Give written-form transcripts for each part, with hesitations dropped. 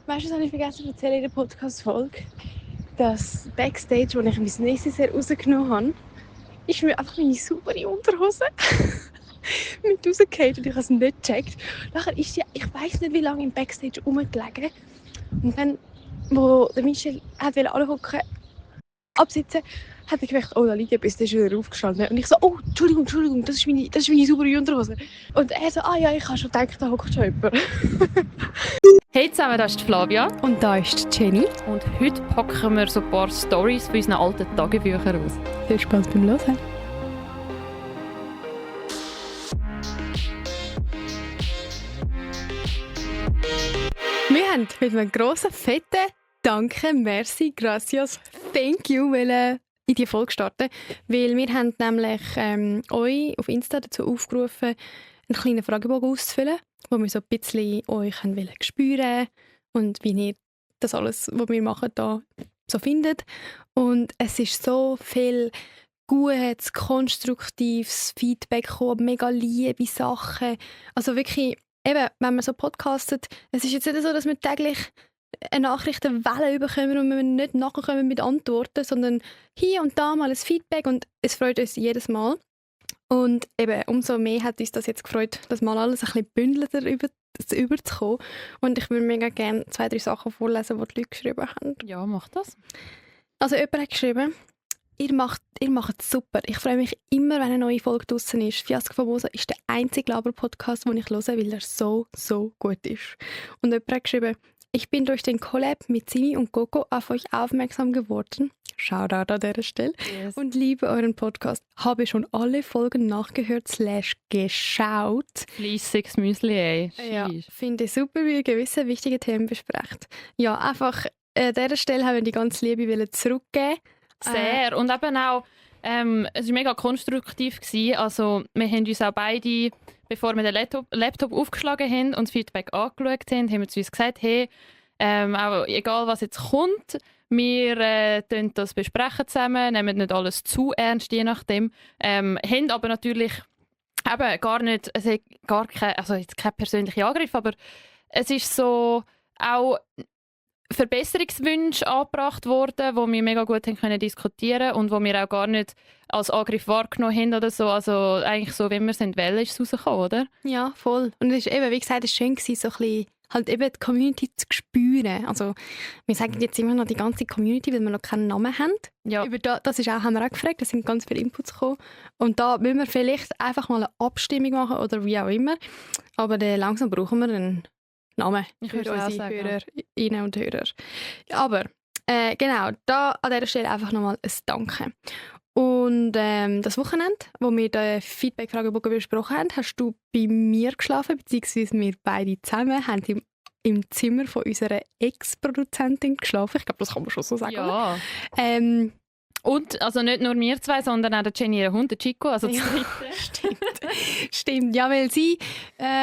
Weißt du, das habe ich vergessen zu erzählen in der Podcast-Folge? Das Backstage, wo ich mein Necessaire rausgenommen habe, ist mir einfach meine saubere Unterhose mit rausgefallen und ich habe es nicht gecheckt. Nachher ist sie, ich weiss nicht, wie lange im Backstage rumgelegen. Und dann, wo der Michel anhocken absitzen, hat er gedacht, oh, da liegt etwas, dann ist er wieder aufgestanden. Und ich so, oh, Entschuldigung, das ist meine saubere Unterhose. Und er so, ah ja, ich habe schon gedacht, da hockt schon jemand. Hey zusammen, das ist die Flavia Und da ist die Jenny. und heute packen wir so ein paar Storys von unseren alten Tagebüchern aus. Viel Spaß beim Hören. Wir haben mit einem grossen, fetten Danke, merci, gracias, thank you in die Folge starten, weil wir haben nämlich euch auf Insta dazu aufgerufen, einen kleinen Fragebogen auszufüllen, wo wir so ein bisschen euch spüren und wie ihr das alles, was wir machen, da so findet. Und es ist so viel gutes, konstruktives Feedback gekommen, mega liebe Sachen. Also wirklich, eben, wenn man so podcastet, es ist jetzt nicht so, dass wir täglich eine Nachrichtenwelle bekommen und wir nicht nachkommen mit Antworten, sondern hier und da mal ein Feedback und es freut uns jedes Mal. Und eben, umso mehr hat uns das jetzt gefreut, das mal alles ein bisschen bündelter überzukommen. Und ich würde mega gerne 2, 3 Sachen vorlesen, die die Leute geschrieben haben. Ja, mach das. Also jemand hat geschrieben, ihr macht es super. Ich freue mich immer, wenn eine neue Folge draussen ist. Fiasko Famosa ist der einzige Laber-Podcast, den ich höre, weil er so, so gut ist. Und jemand hat geschrieben, ich bin durch den Collab mit Simi und Coco auf euch aufmerksam geworden. Shoutout an dieser Stelle. Yes. Und liebe euren Podcast. Habe schon alle Folgen nachgehört / geschaut. Fleisssiges Müsli, ey. Ja, Sheesh. finde ich super, wie ihr gewisse wichtige Themen besprecht. Ja, einfach an dieser Stelle haben wir die ganze Liebe zurückgeben. Sehr. Und eben auch, es war mega konstruktiv gewesen. Also, wir haben uns auch beide, bevor wir den Laptop aufgeschlagen haben und das Feedback angeschaut haben wir zu uns gesagt, hey, auch egal was jetzt kommt, wir das besprechen zusammen, nehmen nicht alles zu ernst, je nachdem. Haben aber natürlich eben gar nicht, es hat gar kein, also jetzt kein persönlicher Angriff, aber es ist so auch Verbesserungswünsche angebracht worden, wo wir mega gut haben können diskutieren und wo wir auch gar nicht als Angriff wahrgenommen haben oder so. Also eigentlich so, wie wir es wollen, ist es rausgekommen, oder? Ja, voll. Und es ist eben, wie gesagt, es war schön, so ein bisschen halt eben die Community zu spüren. Also wir sagen jetzt immer noch die ganze Community, weil wir noch keinen Namen haben. Ja. Über das ist auch, haben wir auch gefragt, da sind ganz viele Inputs gekommen. Und da müssen wir vielleicht einfach mal eine Abstimmung machen oder wie auch immer. Aber langsam brauchen wir einen Namen Ich für würde auch unsere sagen. Hörerinnen und Hörer. Aber genau, da an dieser Stelle einfach nochmal ein Danke. Und das Wochenende, wo wir den Feedback-Fragebogen besprochen haben, hast du bei mir geschlafen, beziehungsweise wir beide zusammen haben im Zimmer von unserer Ex-Produzentin geschlafen. Ich glaube, das kann man schon so sagen. Ja. Oder? Ähm, Und also nicht nur wir zwei, sondern auch der Jenny, ihr Hund, der Chico, also das Ja. dritte. Stimmt, ja, weil sie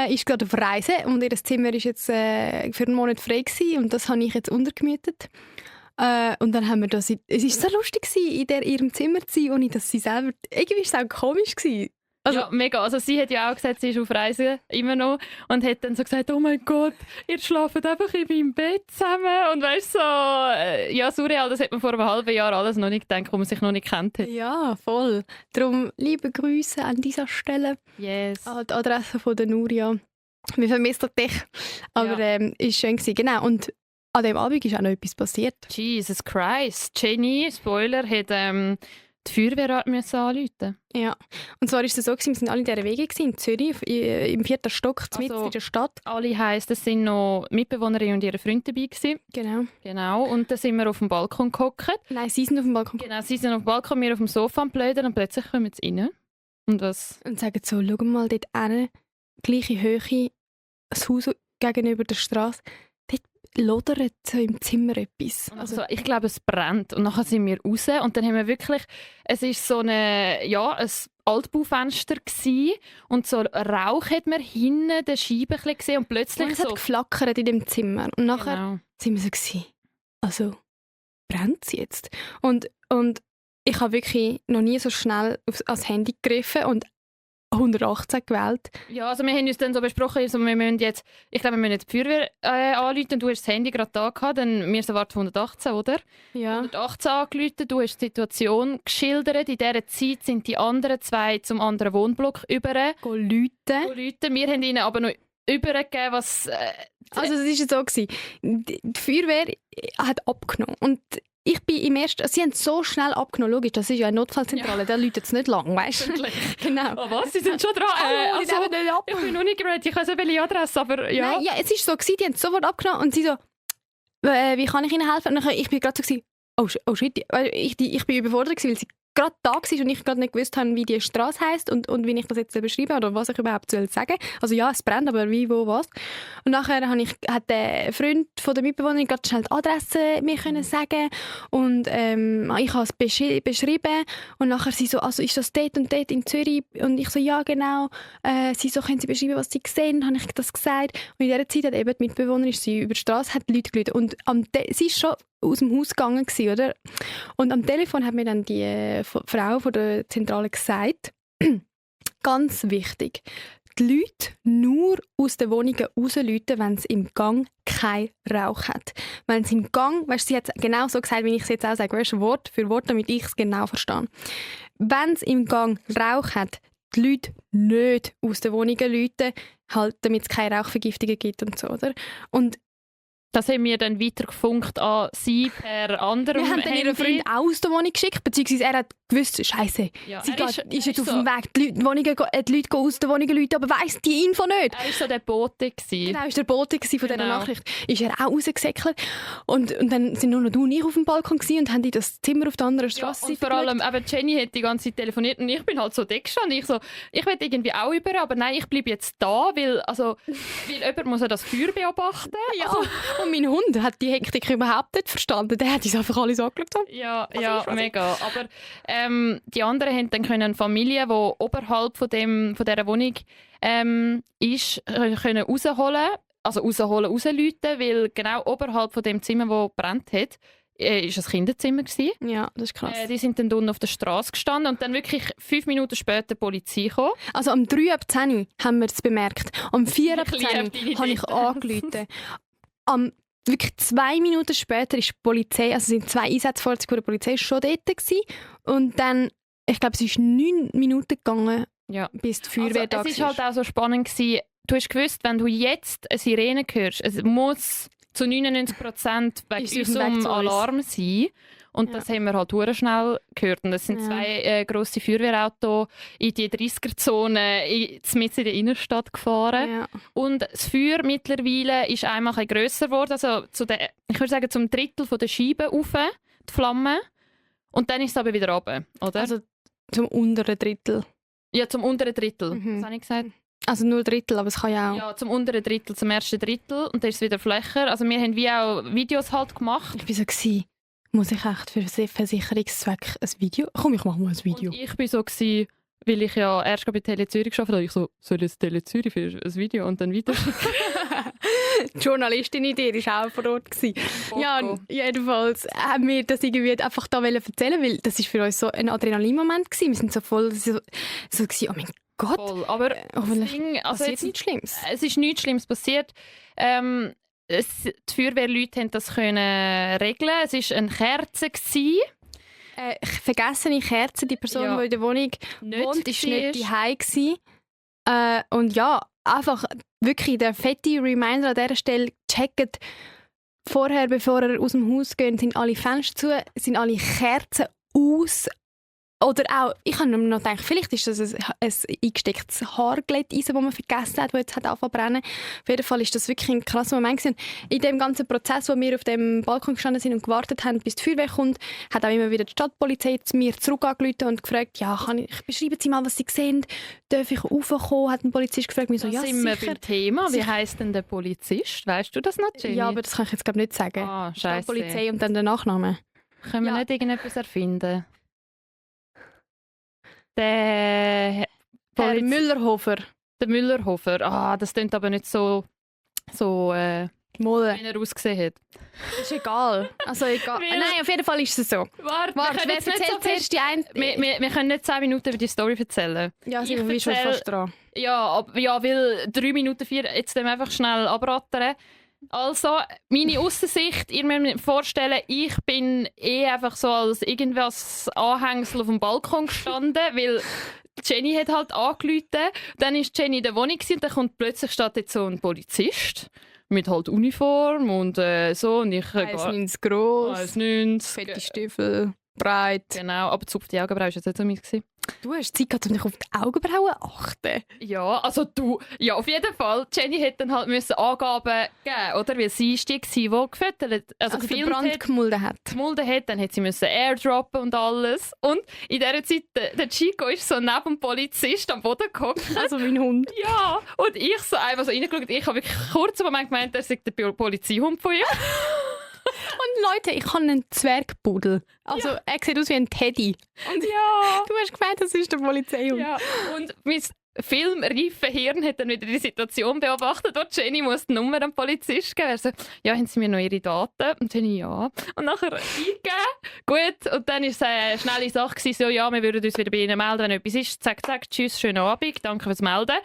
ist gerade auf Reise und ihr Zimmer ist jetzt für einen Monat frei gewesen und das habe ich jetzt untergemietet. Und dann haben wir das, es war so lustig gewesen, in ihrem Zimmer zu sein, ohne dass sie selber, irgendwie war es auch komisch gewesen. Also, Ja, mega. Also sie hat ja auch gesagt, sie ist auf Reise, immer noch, und hat dann so gesagt, oh mein Gott, ihr schlaft einfach in meinem Bett zusammen. Und weißt du, so, ja, surreal, das hat man vor einem halben Jahr alles noch nicht gedacht, wo man sich noch nicht kennt hat. ja, voll. Darum liebe Grüße an dieser Stelle Yes. an die Adresse von der Nuria. Wir vermissen dich, aber ist schön gewesen. Genau, und an dem Abend ist auch noch etwas passiert. Jesus Christ. Jenny, Spoiler, hat die Feuerwehr müssen anrufen. Ja, und zwar ist es so, wir waren alle in dieser Wege in Zürich, im 4. Stock, mitten Also- in der Stadt. Alle heisst, es sind noch Mitbewohnerin und ihre Freunde dabei gewesen. Genau. Genau. Und dann sind wir auf dem Balkon gehockt. Nein, sie sind auf dem Balkon Genau, sie sind auf dem Balkon, wir auf dem Sofa am Blöden und plötzlich kommen sie rein. Und was? und sagen so, schau mal dort hin, gleiche Höhe, das Haus gegenüber der Straße, dort lodert so im Zimmer etwas. Also, ich glaube, es brennt. Und nachher sind wir raus und dann haben wir wirklich, es ist so eine, ja, ein Altbaufenster gsi und so Rauch hat man hinten der Scheibe ein bisschen gesehen und plötzlich und es so. hat geflackert in dem Zimmer. Und nachher Genau. sind wir so gewesen, also brennt es jetzt? Und ich habe wirklich noch nie so schnell ans Handy gegriffen und 118 gewählt. Ja, also wir haben uns dann so besprochen, also wir müssen jetzt, ich glaube, wir müssen jetzt die Feuerwehr anrufen. Du hast das Handy gerade da gehabt, dann wir sind 118, oder? Ja. 118 angerufen, du hast die Situation geschildert. In dieser Zeit sind die anderen 2 zum anderen Wohnblock über. Go Leute. Wir haben ihnen aber noch übergegeben, was... Also es war so gewesen. Die Feuerwehr hat abgenommen und ich bin im ersten, sie haben so schnell abgenommen, logisch, das ist ja eine Notfallzentrale, da läutet es nicht lang, weißt du? Genau. Oh was, sie sind schon dran? Sie nehmen nicht ab. Ich bin noch nicht geredet, ich weiß nicht, welche Adresse, aber ja. Nein, ja, es war so gewesen, die haben es sofort abgenommen und sie so, wie kann ich Ihnen helfen? Und ich bin gerade so gewesen, oh shit, ich bin überfordert gewesen, weil sie gerade da war und ich gerade nicht gewusst habe, wie die Straße heisst und wie ich das jetzt beschreibe oder was ich überhaupt sagen soll. Also ja, es brennt, aber wie, wo, was. Und nachher hat der Freund von der Mitbewohnerin gerade schnell die Adresse mir können sagen und ich habe es beschrieben und nachher sie so, also ist das dort und dort in Zürich? Und ich so, ja genau. Sie so, können Sie beschreiben, was Sie sehen? Habe ich das gesagt. Und in dieser Zeit hat eben die Mitbewohnerin, sie über die Straße, hat die Leute gerufen. Und sie ist schon aus dem Haus gegangen gewesen, oder? Und am Telefon hat mir dann die Frau von der Zentrale gesagt, ganz wichtig, die Leute nur aus den Wohnungen rausrufen, wenn es im Gang keinen Rauch hat. Wenn es im Gang, weißt, sie hat es genau so gesagt, wie ich es jetzt auch sage, weißt, Wort für Wort, damit ich es genau verstehe. Wenn es im Gang Rauch hat, die Leute nicht aus den Wohnungen rufen, halt, damit es keine Rauchvergiftungen gibt und so, oder? Und das haben wir dann weitergefunkt an sie per anderem wir haben dann ihren Freund auch aus der Wohnung geschickt, beziehungsweise er hat gewusst, Scheiße, ja, sie ist jetzt auf dem Weg, die Leute aus der Wohnung rufen, aber weiss die Info nicht. Er war so der Bote. Genau, er war der Bote von dieser Nachricht. Ist er auch rausgesäckelt. Und dann sind nur noch du und ich auf dem Balkon und haben in das Zimmer auf der anderen Straße. Ja, und vor allem, eben Jenny hat die ganze Zeit telefoniert und ich bin halt so dick gestanden. Ich will irgendwie auch über, aber nein, ich bleibe jetzt da, weil jemand muss ja das Feuer beobachten. Ja. Also, und mein Hund hat die Hektik überhaupt nicht verstanden. Der hat uns einfach alles angeschaut. Ja, mega. Aber die anderen haben dann eine Familie, die oberhalb von dieser Wohnung ist, können rausholen, rausrufen, weil genau oberhalb von dem Zimmer, das brennt hat, ist ein Kinderzimmer gewesen. Ja, das ist krass. Die sind dann unten auf der Straße gestanden und dann wirklich 5 Minuten später die Polizei gekommen. Also um 3:10 Uhr haben wir es bemerkt. Um 4:10 Uhr habe ich angerufen. Wirklich 2 Minuten später ist die Polizei, also sind 2 Einsatzfahrzeuge von der Polizei schon dort gewesen. Und dann, ich glaube, es ist 9 Minuten gegangen, bis die Feuerwehr da war. Es war halt auch so spannend gewesen. Du hast gewusst, wenn du jetzt eine Sirene hörst, es muss zu 99% wegen unserem Alarm sein. Und das haben wir halt sehr schnell gehört. Und es sind 2 grosse Feuerwehrautos in die 30er-Zone mitten in der Innenstadt gefahren. Ja. Und das Feuer mittlerweile ist einmal ein grösser geworden. Also ich würde sagen, zum Drittel der Scheiben rauf, die Flamme. Und dann ist es aber wieder runter, oder? Also zum unteren Drittel. Ja, zum unteren Drittel. Was habe ich gesagt? Also nur Drittel, aber es kann ja auch. Ja, zum unteren Drittel, zum ersten Drittel. Und dann ist es wieder flächer. Also wir haben wie auch Videos halt gemacht. Ich war so gewesen. Muss ich echt für Versicherungszweck ein Video? Komm, ich mache mal ein Video. Und ich war so gewesen, weil ich ja erst bei Tele Zürich gearbeitet habe, ich so, soll ich Tele Zürich für ein Video und dann weiter. Die Journalistin in dir war auch vor Ort. Ja, jedenfalls haben wir das irgendwie einfach da erzählen, weil das war für uns so ein Adrenalinmoment gewesen. Wir sind so voll so gewesen, oh mein Gott. Voll. Aber das Ding, also passiert nichts Schlimmes. Es ist nichts Schlimmes passiert. Die Feuerwehrleute haben das können regeln. Es war eine Kerze. Vergessene Kerze. Die Person, die in der Wohnung wohnt, war nicht daheim. Und ja, einfach wirklich der fette Reminder an dieser Stelle, checkt vorher, bevor ihr aus dem Haus geht, sind alle Fenster zu, sind alle Kerzen aus. Oder auch, ich habe noch gedacht, vielleicht ist das ein eingestecktes Haarglätteisen, das man vergessen hat, das jetzt angefangen zu brennen. Auf jeden Fall ist das wirklich ein krasser Moment gewesen. In dem ganzen Prozess, wo wir auf dem Balkon gestanden sind und gewartet haben, bis die Feuerwehr kommt, hat auch immer wieder die Stadtpolizei zu mir zurück angerufen und gefragt, ja, beschreiben Sie mal, was Sie sehen, darf ich raufkommen? Hat ein Polizist gefragt, mir so, ja, sind sicher. Wir beim Thema. Wie heisst denn der Polizist? Weißt du das noch, Jenny? Ja, aber das kann ich jetzt nicht sagen. Ah, scheiße. Stadtpolizei und dann der Nachname. Können wir nicht irgendetwas erfinden? Der Müllerhofer. Der Müllerhofer. Das klingt aber nicht so Molle. Wie er ausgesehen hat. Ist egal. Also egal. Nein, auf jeden Fall ist es so. Warte, Wer erzählt zuerst die eine... Wir können nicht 10 Minuten über die Story erzählen. Ja, sind wir schon fast dran. Ja, weil 3 Minuten 4, jetzt einfach schnell abrattern. Also, meine Aussensicht, ihr müsst mir vorstellen, ich bin einfach so als irgendwas Anhängsel auf dem Balkon gestanden, weil Jenny hat halt angerufen. Dann war Jenny in der Wohnung und dann kommt plötzlich steht jetzt so ein Polizist mit halt Uniform und so. Und ich 1,90 gross, 1,90. fette Stiefel, breit. Genau, aber zupfte Augenbrauen war jetzt nicht so meins gewesen. Du hast Zeit gehabt, um dich auf die Augenbrauen zu achten. Ja, also du, ja auf jeden Fall. Jenny hätte dann halt müssen Angaben geben, oder? Weil sie war die, die gefüttert, also der gefilmt Brand hat. gemulden hat. Gemulden hat, dann hat sie müssen airdroppen und alles. Und in dieser Zeit, der Chico ist so neben dem Polizist am Boden gehockt. Also mein Hund. Ja, und ich so einfach so reingeschaut. Ich habe wirklich kurz einen Moment gemeint, er sei der Polizeihund von ihm. Und Leute, ich habe einen Zwergpudel. Also er sieht aus wie ein Teddy. Und Ja. du hast gemeint, das ist der Polizeihund. Ja, und mein filmreife Hirn hat dann wieder die Situation beobachtet, wo Jenny muss die Nummer am Polizist geben. Er so, ja, haben Sie mir noch Ihre Daten? Und Jenny, ja. Und nachher eingegeben. Gut, und dann war es eine schnelle Sache, so, ja, wir würden uns wieder bei Ihnen melden, wenn etwas ist. Zack, zack, tschüss, schönen Abend, danke fürs Melden.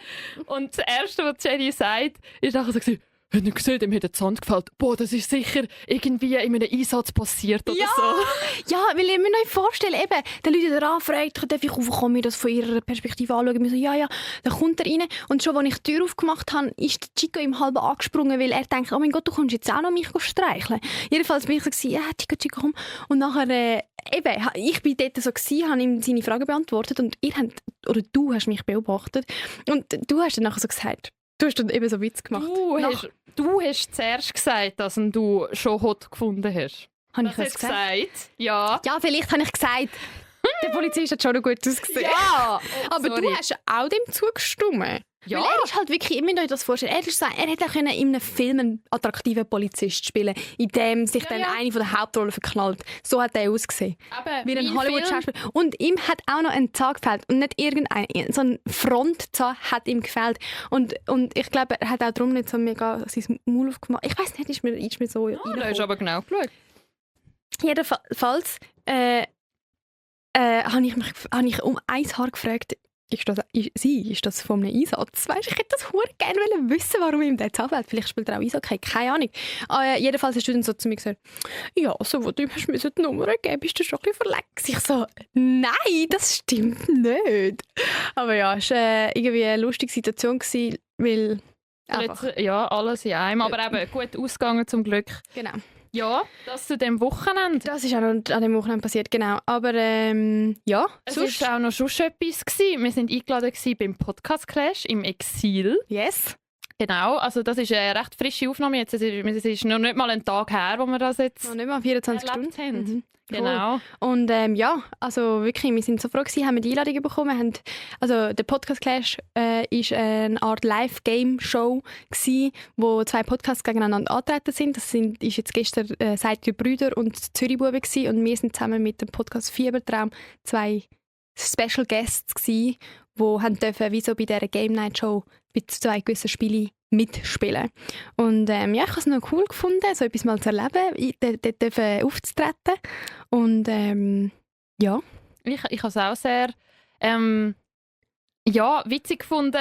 Und das Erste, was Jenny sagt, ist nachher so, «Hat nicht gesehen, dem hat der Zahn gefällt. Boah, das ist sicher irgendwie in einem Einsatz passiert oder Ja. so.» Ja, weil ich mir noch vorstellen, eben, der Leute da fragt, darf ich raufkommen, mir das von ihrer Perspektive anschauen? Wir so, ja, dann kommt er rein. Und schon, als ich die Tür aufgemacht habe, ist der Chico ihm halb angesprungen, weil er denkt, oh mein Gott, du kommst jetzt auch noch mich streicheln. Jedenfalls bin ich so, ja, Chico, komm. Und nachher, eben, ich bin dort so gewesen, habe ihm seine Fragen beantwortet und du hast mich beobachtet. Und du hast dann nachher so gesagt, du hast dann eben so Witz gemacht. Du hast zuerst gesagt, dass ihn du schon hot gefunden hast. Habe ich Das das hast gesagt? du gesagt? Ja. Ja, vielleicht habe ich gesagt, der Polizist hat schon noch gut ausgesehen. Ja! Aber Sorry. du hast auch dem zugestimmt. Ja. Weil er ist halt wirklich, ihr müsst euch das vorstellen, er hätte auch in einem Film einen attraktiven Polizist spielen können, in dem sich dann eine von der Hauptrollen verknallt. So hat er ausgesehen. Aber Wie ein mein Hollywood-Schauspieler. Und ihm hat auch noch ein Zahn gefällt. Und nicht irgendein. So ein Frontzahn hat ihm gefällt. Und ich glaube, er hat auch darum nicht so mega sein Maul aufgemacht. Ich weiss nicht, ist mir so Du hast aber genau geschaut. Jedenfalls habe ich um ein Haar gefragt, ist das von einem Einsatz? Weißt, ich hätte das verdammt gerne wissen, warum ihm der Zahn fällt. Vielleicht spielt er auch Eishockey, keine Ahnung. Jedenfalls hast du dann so zu mir gesagt, ja, so, wo du ihm hast die Nummer geben, bist du schon ein bisschen verletzt. Ich so, nein, das stimmt nicht. Aber ja, es war irgendwie eine lustige Situation, weil einfach. Ja, alles in einem. Aber eben gut ausgegangen zum Glück. Genau. Ja, das zu dem Wochenende. Das ist auch noch an dem Wochenende passiert, genau. Aber ja, Es sonst... war auch noch schon etwas gewesen. Wir waren eingeladen beim Podcast Clash im Exil. Yes. Genau, also das ist eine recht frische Aufnahme jetzt. Es ist noch nicht mal ein Tag her, wo wir das jetzt Noch nicht mal 24 erlebt Stunden. haben. Mhm. Genau. Und ja, also wirklich, wir sind so froh gewesen, haben wir die Einladung bekommen. Also der Podcast Clash ist eine Art Live-Game-Show gewesen, wo 2 Podcasts gegeneinander angetreten sind. Das ist jetzt gestern «Seid ihr Brüder» und «Zürichbuben» gewesen. Und wir sind zusammen mit dem Podcast «Fiebertraum» 2 Special Guests gewesen, die haben dürfen, wie so bei dieser Game Night Show, bei 2 gewissen Spielen mitspielen. Und ja, ich habe es noch cool gefunden, so etwas mal zu erleben, dort aufzutreten. Und ja. Ich habe es auch sehr witzig gefunden,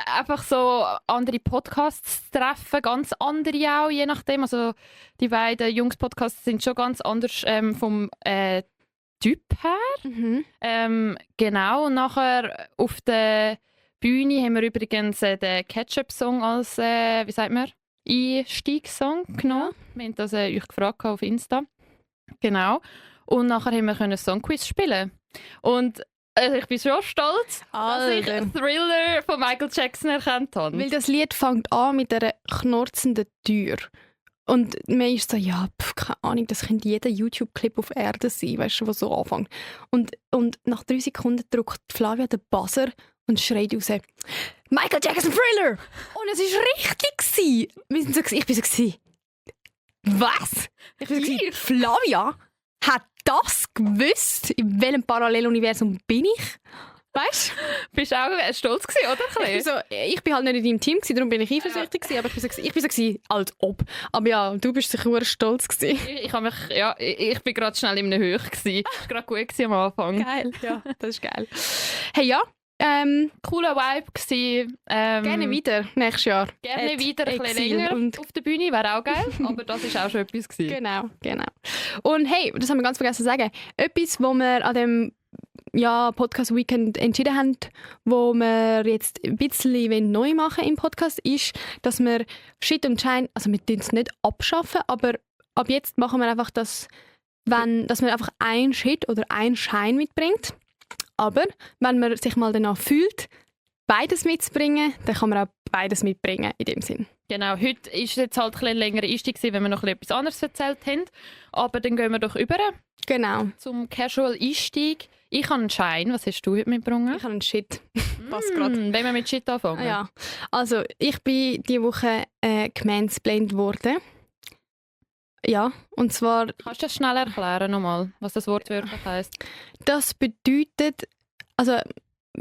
einfach so andere Podcasts zu treffen, ganz andere auch, je nachdem. Also die beiden Jungs-Podcasts sind schon ganz anders vom Typ her. Mhm. Genau, und nachher auf der Bühne haben wir übrigens den Ketchup-Song als, wie sagt man, Einstiegssong genommen. Wir haben das euch gefragt auf Insta. Genau. Und nachher haben wir einen Songquiz spielen. Und ich bin schon stolz, dass ich Thriller von Michael Jackson erkannt habe. Weil das Lied fängt an mit einer knurzenden Tür. Und man ist so, ja, keine Ahnung, das könnte jeder YouTube-Clip auf Erde sein, weißt du, was so anfängt. Und nach 3 Sekunden drückt Flavia den Buzzer und schreit raus, «Michael Jackson Thriller!» Und es war richtig gewesen. Wir sind so, ich bin so gewesen, «Was?» Ich bin so gewesen, «Flavia hat das gewusst? In welchem Paralleluniversum bin ich?» Weißt du? Bist du auch stolz gewesen, oder? Ich bin halt nicht in deinem Team gewesen, darum bin ich eifersüchtig gewesen, aber ich bin so gewesen, als ob. Aber ja, du bist sicher stolz gewesen. Ich bin gerade schnell in einer Höhe gewesen. Ich war gerade gut gewesen am Anfang. Geil, ja, das ist geil. Hey, ja. Cooler Vibe gewesen. Gerne wieder, nächstes Jahr. Gerne wieder ein bisschen länger und auf der Bühne, wäre auch geil. Aber das ist auch schon etwas gewesen. Genau. Und hey, das haben wir ganz vergessen zu sagen. Etwas, wo wir an dem Podcast-Weekend entschieden haben, wo wir jetzt ein bisschen neu machen im Podcast, ist, dass wir Shit und Schein, also wir tun es nicht abschaffen, aber ab jetzt machen wir einfach das, dass man einfach ein Shit oder ein Schein mitbringt. Aber wenn man sich mal danach fühlt, beides mitzubringen, dann kann man auch beides mitbringen in dem Sinn. Genau, heute war jetzt halt ein längerer Einstieg, wenn wir noch etwas anderes erzählt haben. Aber dann gehen wir doch über zum Casual-Einstieg. Ich habe einen Schein. Was hast du heute mitgebracht? Ich habe einen Shit. Passt gerade. Wenn wir mit Shit anfangen? Ja. Also, ich bin diese Woche gemansplained worden. Ja, und zwar... Kannst du das schnell erklären nochmal, was das Wort wirklich heisst? Das bedeutet, also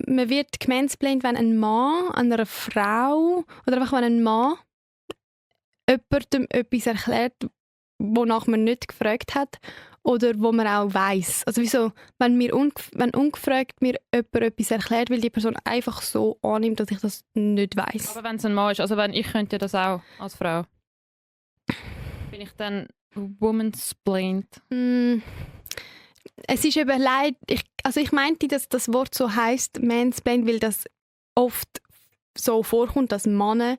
man wird gemansplained, wenn ein Mann einer Frau oder einfach wenn ein Mann jemandem etwas erklärt, wonach man nicht gefragt hat oder wo man auch weiss. Also wieso, wenn ungefragt mir jemand etwas erklärt, weil die Person einfach so annimmt, dass ich das nicht weiss. Aber wenn es ein Mann ist, also wenn ich könnte das auch als Frau, bin ich dann womansplained? Es ist eben leid, ich meinte, dass das Wort so heisst, mansplained, weil das oft so vorkommt, dass Männer,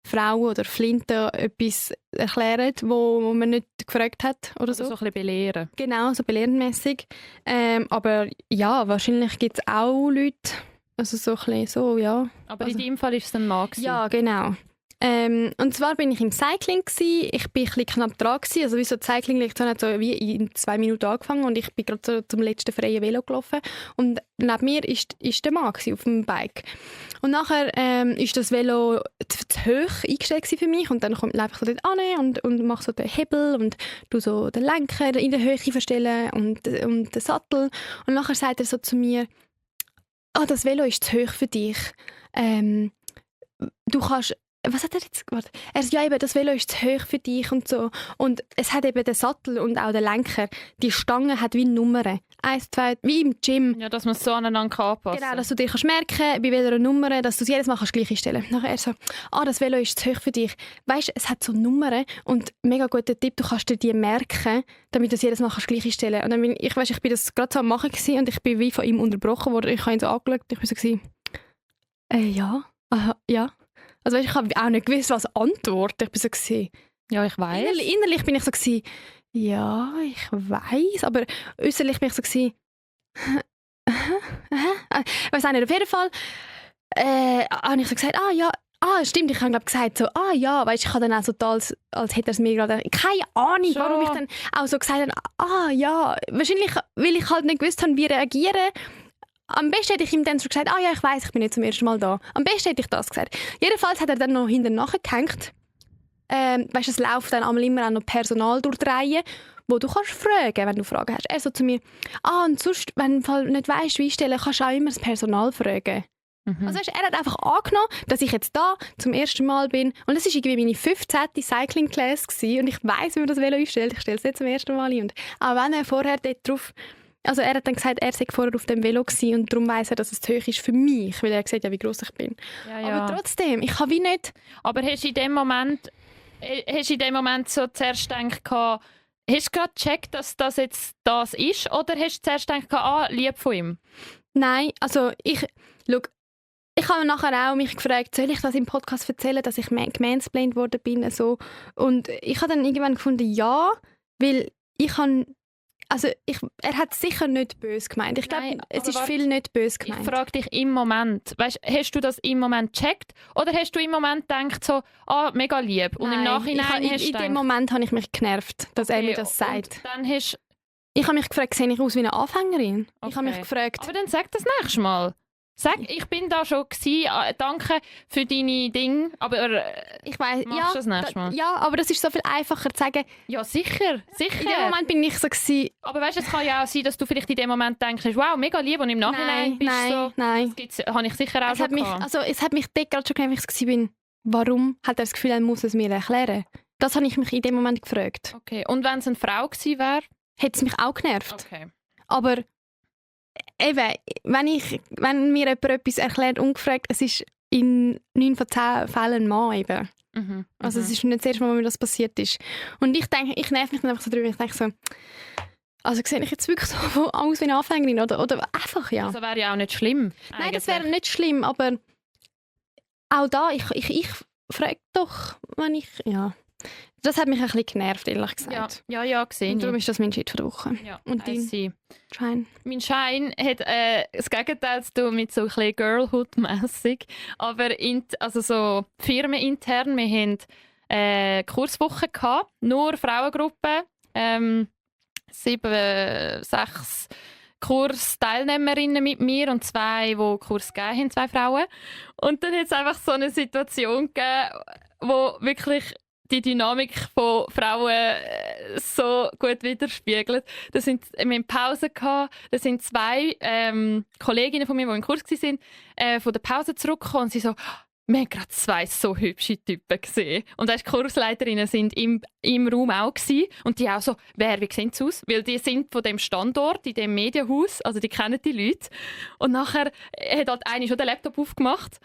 Frauen oder Flinten etwas erklären, wo man nicht gefragt hat oder so. So ein bisschen belehren. Genau, so belehrmässig. Aber ja, wahrscheinlich gibt es auch Leute, also so ein bisschen so, ja. Aber in deinem Fall ist es ein Mann gewesen. Ja, genau. Und zwar bin ich im Cycling gsi. Ich bin ein bisschen knapp dran gsi. Also wie so Cycling-Lektion hat so wie in 2 Minuten angefangen und ich bin gerade so zum letzten freien Velo gelaufen. Und neben mir ist der Mann gsi auf dem Bike. Und nachher ist das Velo zu hoch eingestellt für mich und dann laufe ich so dort an und mache so den Hebel und tu so den Lenker in der Höhe verstellen und den Sattel. Und nachher sagt er so zu mir: das Velo ist zu hoch für dich. Du kannst... Was hat er jetzt gemacht? Er sagt, ja eben, das Velo ist zu hoch für dich und so. Und es hat eben den Sattel und auch den Lenker. Die Stange hat wie Nummern. 1, 2, wie im Gym. Ja, dass man es so aneinander anpassen kann. Genau, dass du dir merken kannst, bei welcher Nummer, dass du es jedes Mal gleich einstellen kannst. Nachher er so, das Velo ist zu hoch für dich. Weißt du, es hat so Nummern und mega guter Tipp, du kannst dir die merken, damit du es jedes Mal gleich einstellen kannst. Und dann ich bin das gerade so am Machen gewesen, und ich bin wie von ihm unterbrochen worden. Ich habe ihn so angeschaut und ich war so gewesen, ja, ja. Also weißt, ich habe auch nicht gewusst, was antworten. Ich war so gewesen, ja, ich weiss. Innerlich bin ich so gewesen, ja, ich weiss, aber äußerlich bin ich so gewesen, ich weiss auch nicht, auf jeden Fall habe ich so gesagt, ja, stimmt, ich habe glaube gesagt so, ja, weißt, ich habe dann auch so total, als hätte er es mir gerade, keine Ahnung, schon, warum ich dann auch so gesagt habe, ja, wahrscheinlich, weil ich halt nicht gewusst habe, wie reagieren. Am besten hätte ich ihm dann so gesagt, ja, ich weiss, ich bin nicht zum ersten Mal da. Am besten hätte ich das gesagt. Jedenfalls hat er dann noch hinten nachgehängt. Weißt, es läuft dann einmal immer auch noch Personal durch die Reihe, wo du kannst fragen, wenn du Fragen hast. Er so zu mir, und sonst, wenn du nicht weisst, wie stellen, kannst du auch immer das Personal fragen. Mhm. Also weißt, er hat einfach angenommen, dass ich jetzt da zum ersten Mal bin. Und das war irgendwie meine 15. Cycling-Class gewesen. Und ich weiss, wie man das Velo einstellt. Ich stelle es nicht zum ersten Mal ein. Und auch wenn er vorher dort drauf... Also er hat dann gesagt, er sei vorher auf dem Velo gewesen und darum weiss er, dass es zu hoch ist für mich, weil er gesagt hat, wie gross ich bin. Ja. Aber trotzdem, ich kann wie nicht... Aber hast du in dem Moment so zuerst gedacht, hast du gerade gecheckt, dass das jetzt das ist? Oder hast du zuerst gedacht, lieb von ihm? Nein, also ich habe nachher auch mich gefragt, soll ich das im Podcast erzählen, dass ich gemansplained worden bin? So. Und ich habe dann irgendwann gefunden, ja, weil ich habe... Also er hat sicher nicht böse gemeint. Ich glaube, es ist viel nicht böse gemeint. Ich frage dich im Moment, weißt, hast du das im Moment gecheckt? Oder hast du im Moment gedacht so, mega lieb? Und nein, im Nachhinein in dem Moment habe ich mich genervt, dass er mir das sagt. Dann hast... Ich habe mich gefragt, sehe ich aus wie eine Anfängerin? Okay. Ich habe mich gefragt... Aber dann sag das nächste Mal. Sag, ich bin da schon gewesen. Danke für deine Dinge. Aber Ich weiss, machst du das nächste Mal? Ja, aber das ist so viel einfacher zu sagen. Ja, sicher. In dem Moment bin ich so gewesen, Aber weißt du, es kann ja auch sein, dass du vielleicht in dem Moment denkst, wow, mega lieb, und im Nachhinein bist du so... nein. Das habe ich sicher auch Es schon hat mich, gehabt. also, es hat mich dort gerade schon genervt, als ich war. Warum hat er das Gefühl, er muss es mir erklären? Das habe ich mich in dem Moment gefragt. Okay, und wenn es eine Frau gewesen wäre? Hätte es mich auch genervt. Okay. Aber eben, wenn mir jemand etwas erklärt, ungefragt, es ist in 9 von 10 Fällen ein Mann eben. Mhm. Also es ist nicht das erste Mal, wo mir das passiert ist. Und ich denke, ich nerv mich dann einfach so drüber. Ich denke so, also sehe ich jetzt wirklich so aus wie eine Anfängerin? Oder einfach, ja. Das wäre ja auch nicht schlimm. Nein, das wäre nicht schlimm, aber auch da, ich frage doch, wenn ich, ja. Das hat mich ein bisschen genervt, ehrlich gesagt. Ja, gesehen. Und darum ist das mein Shit für die Woche. Ja, Und dein Schein? Mein Schein hat das Gegenteil zu tun mit so ein bisschen Girlhood-mässig. Aber also so firmenintern, wir hatten Kurswochen gehabt, nur Frauengruppen, 7, 6 Kursteilnehmerinnen mit mir und 2, die Kurs gegeben haben, 2 Frauen. Und dann hat es einfach so eine Situation gegeben, wo wirklich die Dynamik von Frauen so gut widerspiegelt. Wir hatten Pause gehabt, da sind 2 Kolleginnen von mir, die im Kurs waren, von der Pause zurückgekommen und sie so, wir haben gerade 2 so hübsche Typen gesehen. Und die Kursleiterinnen sind im Raum auch gewesen. Und die auch so, wie sehen sie aus? Weil die sind von dem Standort, in dem Medienhaus, also die kennen die Leute. Und nachher hat halt eine schon den Laptop aufgemacht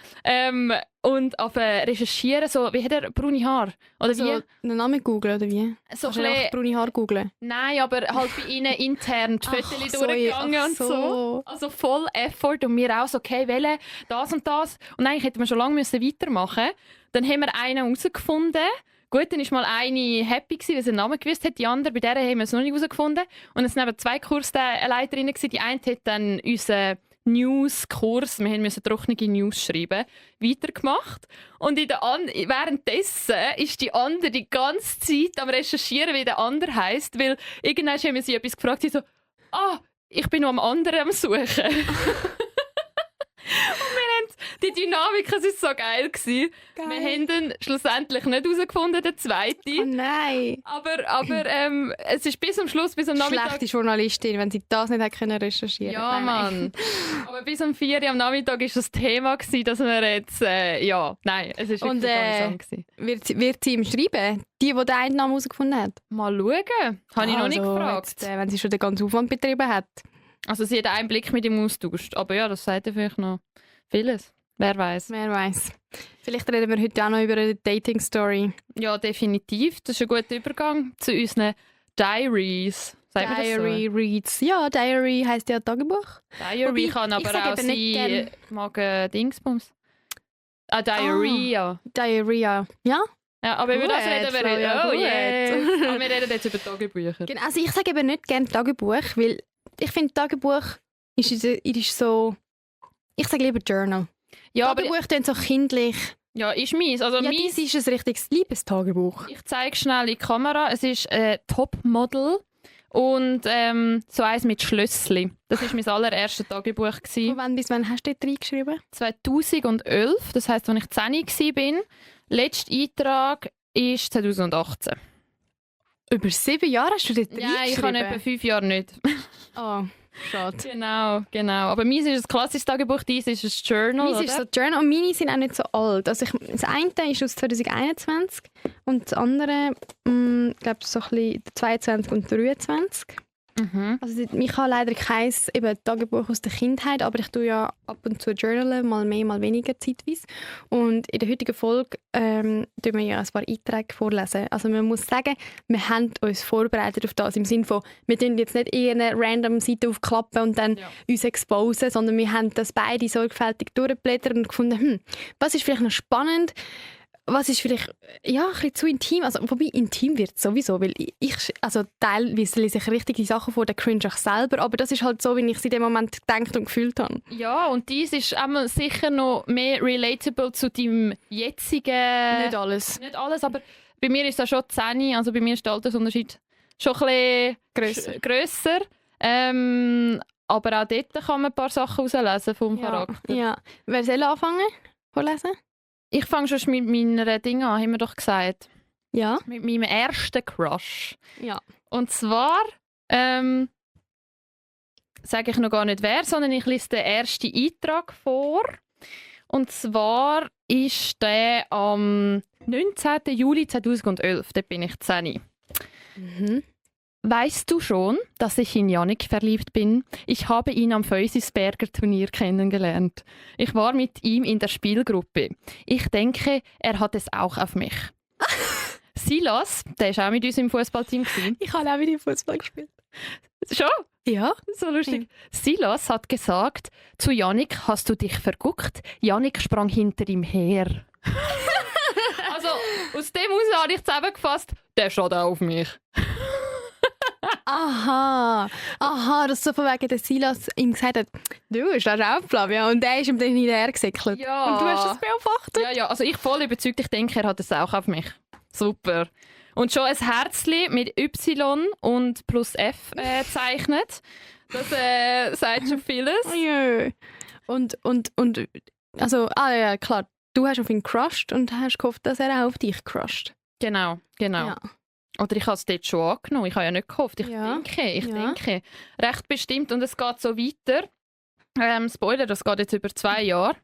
und auf recherchieren, so, wie hat er braune Haare? Oder so wie? einen Namen googeln oder wie? So Kannst du einfach braune Haare googeln? Nein, aber halt bei ihnen intern die Fotos so, durchgegangen und so. Also voll Effort und wir auch so, okay, wählen das und das. Und eigentlich hätten wir schon lange weitermachen müssen. Dann haben wir einen herausgefunden. Gut, dann war mal eine happy, weil sie den Namen gewusst hat. Die andere, bei der haben wir es noch nicht herausgefunden. Und es waren 2 Kursleiterinnen. Die eine hat dann unseren News-Kurs, wir mussten trockene News schreiben, weitergemacht. Und währenddessen ist die andere die ganze Zeit am Recherchieren, wie der andere heisst. Weil irgendwann haben wir sie etwas gefragt, sie so, ich bin noch am anderen am Suchen. Die Dynamik, es war so geil. Wir haben dann schlussendlich nicht herausgefunden, den zweiten. Oh nein! Aber es ist bis am Schluss, bis am Nachmittag... Schlechte Journalistin, wenn sie das nicht hätte recherchieren können. Ja, Mann. Aber bis um 4 Uhr am Nachmittag war das Thema, dass wir jetzt... nein, es ist wirklich interessant. Wird sie ihm schreiben? Die den einen Namen herausgefunden hat? Mal schauen. Habe ich noch nicht gefragt. Jetzt, wenn sie schon den ganzen Aufwand betrieben hat. Also sie hat einen Blick mit ihm austauscht. Aber ja, das sagt ja vielleicht noch vieles. Wer weiß. Vielleicht reden wir heute auch noch über eine Dating-Story. Ja, definitiv. Das ist ein guter Übergang zu unseren Diaries. Diary Reads. Ja, Diary heisst ja Tagebuch. Diary kann aber auch sein, mag Dingsbums. Diarrhea. Diarrhea, ja? Ja, aber über das reden wir heute. Oh, yes. Aber wir reden jetzt über Tagebücher. Genau, also ich sage eben nicht gerne Tagebuch, weil ich finde Tagebuch ist so... Ich sage lieber Journal. Ja, Tagebuch klingt so kindlich. Ja, ist meins. Also ja, dies ist ein richtiges Liebestagebuch. Ich zeige schnell in die Kamera. Es ist ein Topmodel und so eins mit Schlössli. Das war mein allererstes Tagebuch. Von wann bis wann hast du dort reingeschrieben? 2011, das heisst, als ich 10 war. Letzter Eintrag ist 2018. Über 7 Jahre hast du dort reingeschrieben? Ja, ich habe etwa 5 Jahre nicht. Oh, schade. Genau. Aber meins ist ein klassisches Tagebuch, deins ist ein Journal, meins ist so Journal und meine sind auch nicht so alt. Also das eine ist aus 2021 und das andere, glaube so ein bisschen 22 und 23. Mhm. Also ich habe leider kein Tagebuch aus der Kindheit, aber ich tue ja ab und zu journalen, mal mehr, mal weniger zeitweise. Und in der heutigen Folge tun wir ja ein paar Einträge vorlesen. Also man muss sagen, wir haben uns vorbereitet auf das, im Sinne von, wir tun jetzt nicht irgendeine random Seite aufklappen und dann uns exposen, sondern wir haben das beide sorgfältig durchgeblättert und gefunden, was ist vielleicht noch spannend, was ist vielleicht ein bisschen zu intim, also wobei intim wird es sowieso, weil also teilweise lese ich richtige Sachen vor, der cringe ich selber, aber das ist halt so, wie ich es in dem Moment gedacht und gefühlt habe. Ja, und dies ist einmal sicher noch mehr relatable zu deinem jetzigen... Nicht alles, aber bei mir ist das schon 10, also bei mir ist der Altersunterschied schon ein bisschen grösser. aber auch dort kann man ein paar Sachen herauslesen vom Charakter. Ja. Wer soll anfangen? Vorlesen? Ich fange schon mit meiner Ding an, haben wir doch gesagt. Ja. Mit meinem ersten Crush. Ja. Und zwar sage ich noch gar nicht wer, sondern ich lese den ersten Eintrag vor. Und zwar ist der am 19. Juli 2011. Da bin ich 10. Mhm. Weißt du schon, dass ich in Jannik verliebt bin? Ich habe ihn am Feusisberger Turnier kennengelernt. Ich war mit ihm in der Spielgruppe. Ich denke, er hat es auch auf mich. Silas, der war auch mit uns im Fußballteam. Ich habe auch mit ihm Fußball gespielt. Schon? Ja. So lustig. Silas hat gesagt, zu Jannik hast du dich verguckt. Jannik sprang hinter ihm her. Also aus dem heraus habe ich zusammengefasst, der schaut auch auf mich. Aha, das so von wegen, der Silas ihm gesagt hat, du bist auch Flavia, und der ist ihm dann hinterher gesäckelt. Ja. Und du hast das beobachtet? Ja, also ich voll überzeugt, ich denke, er hat es auch auf mich. Super. Und schon ein Herzchen mit Y und plus F gezeichnet. Das sagt schon vieles. Ja. Und also, ja, klar, du hast auf ihn gecrushed und hast gehofft, dass er auch auf dich crushed. Genau. Ja. Oder ich habe es dort schon angenommen. Ich habe ja nicht gehofft. Ich Ja. denke. Recht bestimmt. Und es geht so weiter. Spoiler, das geht jetzt über 2 Jahre.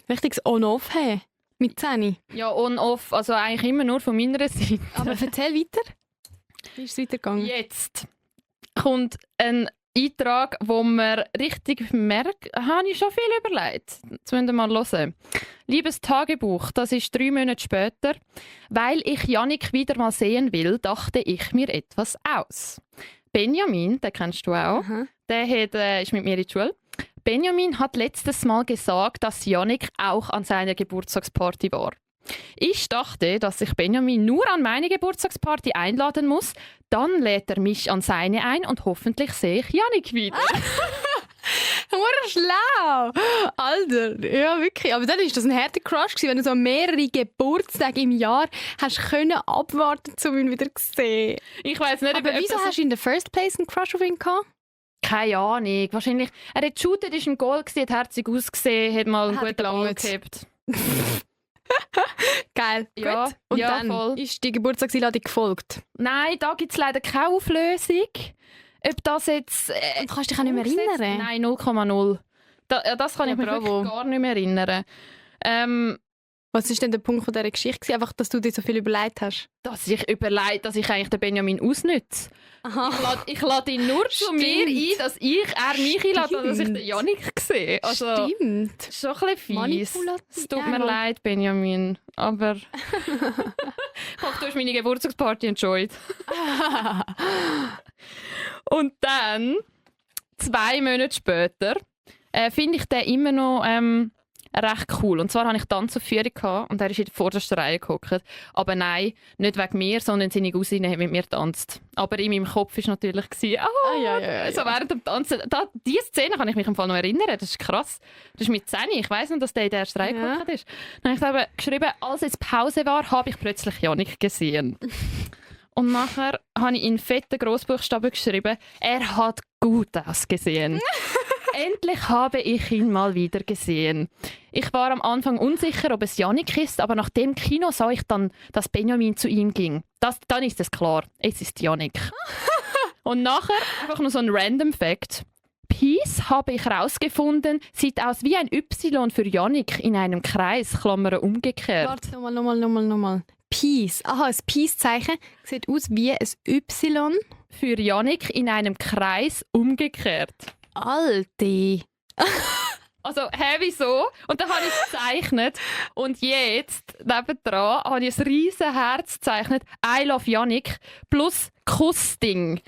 Richtiges On-Off haben. Mit 10. Ja, on-off. Also eigentlich immer nur von meiner Seite. Aber erzähl weiter. Wie ist es weitergegangen? Jetzt kommt ein Eintrag, wo man richtig merkt, habe ich schon viel überlegt. Jetzt müssen wir mal hören. Liebes Tagebuch, das ist 3 Monate später. Weil ich Jannik wieder mal sehen will, dachte ich mir etwas aus. Benjamin, den kennst du auch, Aha. der ist mit mir in die Schule. Benjamin hat letztes Mal gesagt, dass Jannik auch an seiner Geburtstagsparty war. Ich dachte, dass ich Benjamin nur an meine Geburtstagsparty einladen muss. Dann lädt er mich an seine ein und hoffentlich sehe ich Jannik wieder. Schlau! Alter, ja wirklich. Aber dann war das ein harter Crush gewesen, wenn du so mehrere Geburtstage im Jahr hast können abwarten, um ihn wieder zu sehen. Ich weiss nicht, Aber wieso hast du in der First Place einen Crush auf ihn gehabt? Keine Ahnung. Wahrscheinlich. Er hat geshootet, ist im Goal gewesen, hat herzig ausgesehen, hat mal einen Hat guten Ball gelangt. gehabt. Geil. Ja, Gut. Und ja, dann voll. ist die Geburtstagseinladung gefolgt. Nein, da gibt es leider keine Auflösung. Ob das jetzt... Und kannst du dich auch nicht mehr umgesetzt- erinnern? Nein, 0,0. Das kann Ja, ich mir bravo. wirklich gar nicht mehr erinnern. Was war denn der Punkt von dieser Geschichte gewesen? Einfach, dass du dir so viel überlegt hast? Dass ich überlege, dass ich eigentlich den Benjamin ausnütze. Aha. Ich lade ihn nur zu mir ein, dass er mich einlädt, dass ich den Jannik sehe. Also, Stimmt. schon ein bisschen fies. Manipulativ. Es tut mir Ja. leid, Benjamin. Aber ich hoffe, du hast meine Geburtstagsparty enjoyed. Und dann, 2 Monate später, finde ich den immer noch recht cool. Und zwar hatte ich Tanzaufführung gehabt und er ist in der vordersten Reihe gehockt. Aber nein, nicht wegen mir, sondern seine Cousine hat mit mir getanzt. Aber in meinem Kopf war natürlich, ja. so während dem Tanzen. Diese Szene kann ich mich im Fall noch erinnern. Das ist krass. Das ist mit 10. Ich weiss noch, dass der in der ersten Reihe Ja. gehockt ist. Dann habe ich eben geschrieben, als es Pause war, habe ich plötzlich Jannik gesehen. Und nachher habe ich in fetten Grossbuchstaben geschrieben, er hat gut ausgesehen. Endlich habe ich ihn mal wieder gesehen. Ich war am Anfang unsicher, ob es Jannik ist, aber nach dem Kino sah ich dann, dass Benjamin zu ihm ging. Dann ist es klar, es ist Jannik. Und nachher einfach nur so ein random Fact. Peace, habe ich herausgefunden, sieht aus wie ein Y für Jannik in einem Kreis, Klammern umgekehrt. Warte, nochmal. Peace. Aha, ein Peace-Zeichen sieht aus wie ein Y. Für Jannik in einem Kreis umgekehrt. Alte. Also, wieso? Und dann habe ich es gezeichnet. Und jetzt, nebendran, habe ich ein riesen Herz gezeichnet. I love Jannik plus Kussding.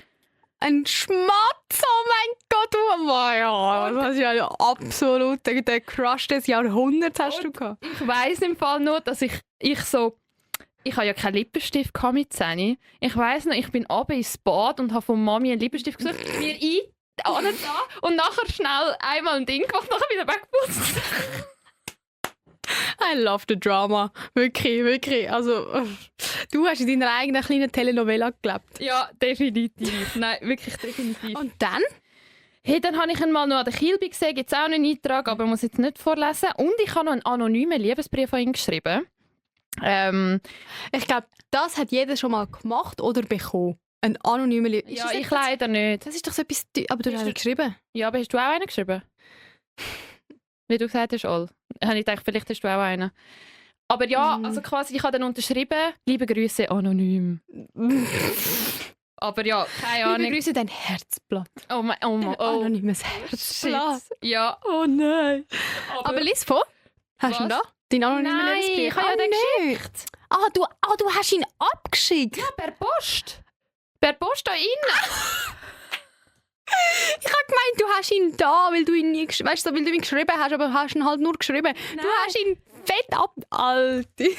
Ein Schmatz, oh mein Gott. Das ist ja absolut der Crush des Jahrhunderts hast du gehabt. Ich weiss im Fall nur, dass ich habe ja keinen Lippenstift mit 10. Ich weiss noch, ich bin runter ins Bad und habe von Mami einen Lippenstift gesucht, mir da und nachher schnell einmal ein Ding gemacht, nachher wieder weggeputzt. I love the drama. Wirklich. Also, du hast in deiner eigenen kleinen Telenovela gelebt. Ja, definitiv. Nein, wirklich definitiv. Und dann? Hey, dann habe ich ihn mal noch an der Kilby gesehen, gibt es auch einen Eintrag, aber muss jetzt nicht vorlesen. Und ich habe noch einen anonymen Liebesbrief an ihn geschrieben. Ich glaube, das hat jeder schon mal gemacht oder bekommen. Ein anonymer Ja, ich leider nicht. Das ist doch so etwas... Aber du hast ihn geschrieben. Ja, aber hast du auch einen geschrieben? Wie du gesagt hast, Ol. Habe ich gedacht, vielleicht hast du auch einen. Aber ja, also quasi, ich habe dann unterschrieben, liebe Grüße, anonym. Aber ja, keine Ahnung. Liebe Grüße, dein Herzblatt. Oh mein, oh mein, oh. Anonymes Herzblatt. Shit. Ja, oh nein. Aber lies vor. Hast du ihn da? Dein anonymen Nein, Liebesbrief? ich habe ja den geschickt. Du hast ihn abgeschickt? Ja, per Post. Per Post da innen. Ich habe gemeint, du hast ihn da, weil du ihn nie weißt, weil du ihn geschrieben hast, aber hast ihn halt nur geschrieben. Nein. Du hast ihn fett ab... Alte.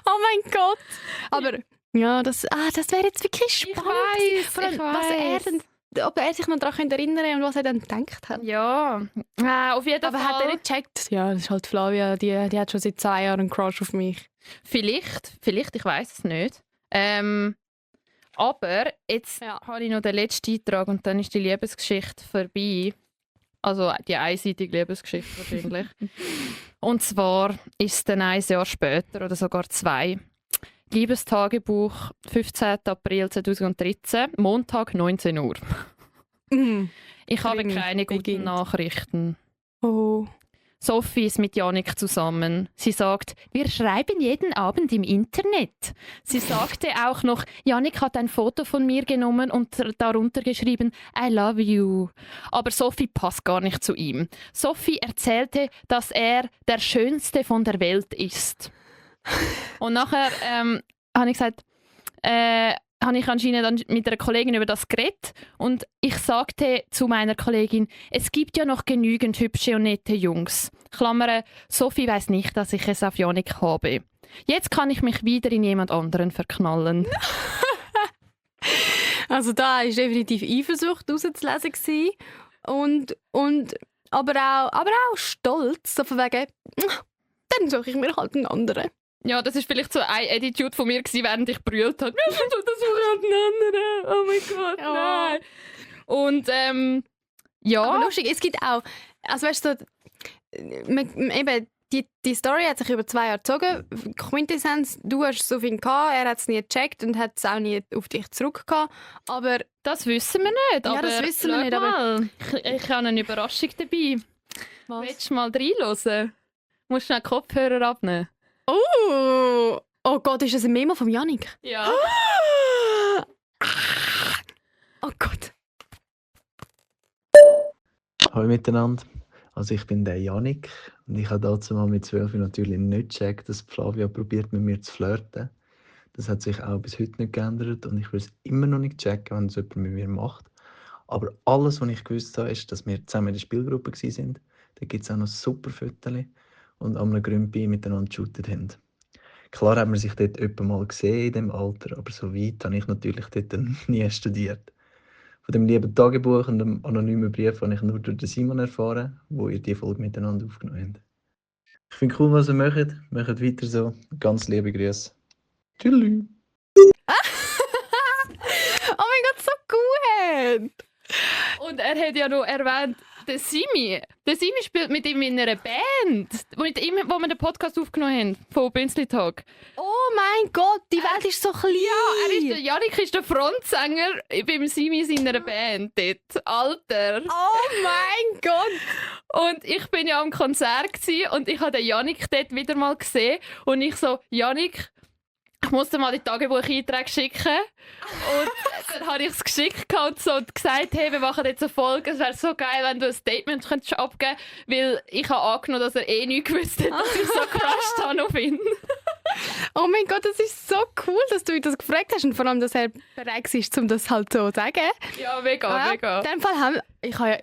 Oh mein Gott. Aber ja, das wäre jetzt wirklich spannend. Ich weiss, was er denn, ob er sich noch daran erinnern kann und was er dann gedacht hat. Ja, auf jeden Aber Fall. hat er nicht gecheckt? Ja, das ist halt Flavia, die hat schon seit 2 Jahren einen Crush auf mich. Vielleicht, ich weiß es nicht. Aber jetzt habe ich noch den letzten Eintrag und dann ist die Liebesgeschichte vorbei. Also die einseitige Liebesgeschichte wahrscheinlich. Und zwar ist es dann 1 Jahr später oder sogar 2. Liebestagebuch, 15. April 2013, Montag, 19 Uhr. Ich habe keine guten Nachrichten. Oh. Sophie ist mit Jannik zusammen. Sie sagt, wir schreiben jeden Abend im Internet. Sie sagte auch noch, Jannik hat ein Foto von mir genommen und darunter geschrieben, I love you. Aber Sophie passt gar nicht zu ihm. Sophie erzählte, dass er der Schönste von der Welt ist. Und nachher habe ich gesagt, habe ich anscheinend dann mit einer Kollegin über das geredet und ich sagte zu meiner Kollegin, es gibt ja noch genügend hübsche und nette Jungs. Klammern, Sophie weiss nicht, dass ich es auf Jannik habe. Jetzt kann ich mich wieder in jemand anderen verknallen. Also da war definitiv Eifersucht rauszulesen gewesen. Aber auch Stolz, so von wegen, dann suche ich mir halt einen anderen. Ja, das war vielleicht so eine Attitude von mir, während ich brüllt habe. Ja, das suche ich halt einen anderen. Oh mein Gott, nein. Und ja. Aber lustig, es gibt auch, also weißt du, eben, die Story hat sich über 2 Jahre gezogen. Quintessenz, du hast so viel gehabt, er hat es nie gecheckt und hat es auch nie auf dich zurückgehabt. Aber das wissen wir nicht. Ja, aber das wissen wir nicht. Aber ich habe eine Überraschung dabei. Was? Willst du mal reinhören? Musst du schnell den Kopfhörer abnehmen. Oh Gott, ist das ein Memo von Jannik? Ja. Oh Gott. Hallo miteinander. Also ich bin der Jannik und ich habe dazu mal mit 12 natürlich nicht gecheckt, dass Flavia probiert mit mir zu flirten. Das hat sich auch bis heute nicht geändert und ich will es immer noch nicht checken, wenn es jemand mit mir macht. Aber alles, was ich gewusst habe, ist, dass wir zusammen in der Spielgruppe waren. Da gibt es auch noch super Fotos und an einem Grümpi miteinander geshootet haben. Klar hat man sich dort öppe mal gesehen in diesem Alter, aber so weit habe ich natürlich dort nie studiert. Von dem lieben Tagebuch und dem anonymen Brief habe ich nur durch den Simon erfahren, wo ihr die Folge miteinander aufgenommen habt. Ich finde cool, was ihr macht. Macht weiter so. Ganz liebe Grüße. Tschüss. Oh mein Gott, so gut! Und er hat ja noch erwähnt, der Simi. Der Simi spielt mit ihm in einer Band, mit ihm, wo wir den Podcast aufgenommen haben, von Bünzli Talk. Oh mein Gott, die Welt ist so klein! Ja, Jannik ist der Frontsänger beim Simi seiner Band dort. Alter! Oh mein Gott! Und ich bin ja am Konzert und ich habe den Jannik dort wieder mal gesehen. Und ich so, Jannik, ich muss dir mal die Tagebucheinträge schicken. Und dann habe ich es geschickt und so gesagt, hey, wir machen jetzt eine Folge. Es wäre so geil, wenn du ein Statement könntest abgeben könntest, weil ich habe angenommen, dass er nicht gewusst hat, dass ich so gecrushed habe auf ihn. Oh mein Gott, das ist so cool, dass du ihn das gefragt hast und vor allem, dass er bereit ist, um das halt so zu sagen. Ja, mega. In dem Fall haben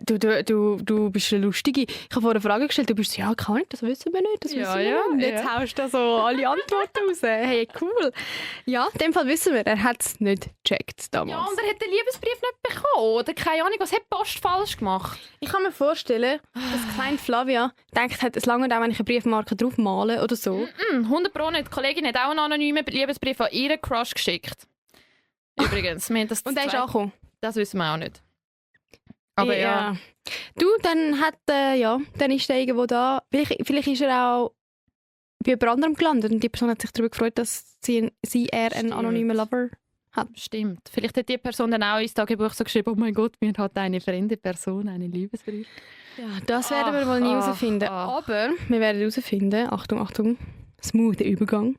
du bist eine Lustige. Ich habe vorher eine Frage gestellt, du bist so, ja, kann ich, das wissen wir nicht, das wissen wir nicht. Und jetzt haust du so alle Antworten raus. Hey, cool. Ja, in dem Fall wissen wir, er hat es nicht gecheckt damals. Ja, und er hat den Liebesbrief nicht bekommen. Oder keine Ahnung, was hat die Post falsch gemacht? Ich kann mir vorstellen, dass kleine Flavia denkt hat, es lange auch, wenn ich eine Briefmarke drauf male oder so. 100% nicht. Die Kollegin hat auch einen anonymen Liebesbrief an ihren Crush geschickt. Übrigens. Wir haben das Und der ist angekommen? Das wissen wir auch nicht. Aber ja. Du, dann dann ist er irgendwo da. Vielleicht ist er auch bei jemand anderem gelandet und die Person hat sich darüber gefreut, dass er einen anonymen Lover hat. Stimmt. Vielleicht hat die Person dann auch ins Tagebuch so geschrieben, oh mein Gott, mir hat eine fremde Person eine Liebesbrief. Ja, das werden wir wohl nie herausfinden. Aber wir werden herausfinden, Achtung, smoother Übergang,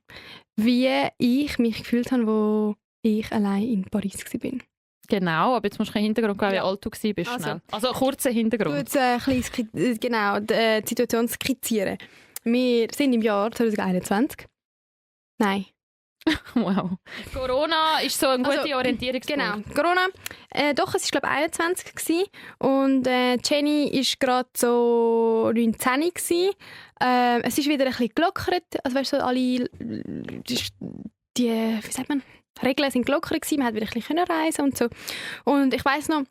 wie ich mich gefühlt habe, wo ich allein in Paris war. Genau, aber jetzt musst du keinen Hintergrund geben, wie alt du bist. Also einen kurzen Hintergrund. Du die Situation skizzieren. Wir sind im Jahr 2021. Nein. Wow. Corona ist so ein guter Orientierungspunkt. Genau, Corona. Doch, es war glaube ich 21 gewesen. Und Jenny war gerade so 19 gewesen. Es ist wieder ein bisschen gelockert. Also weißt du, alle wie sagt man, Regeln sind gelockert gewesen. Man hat wieder ein bisschen reisen und so. Und ich weiss noch,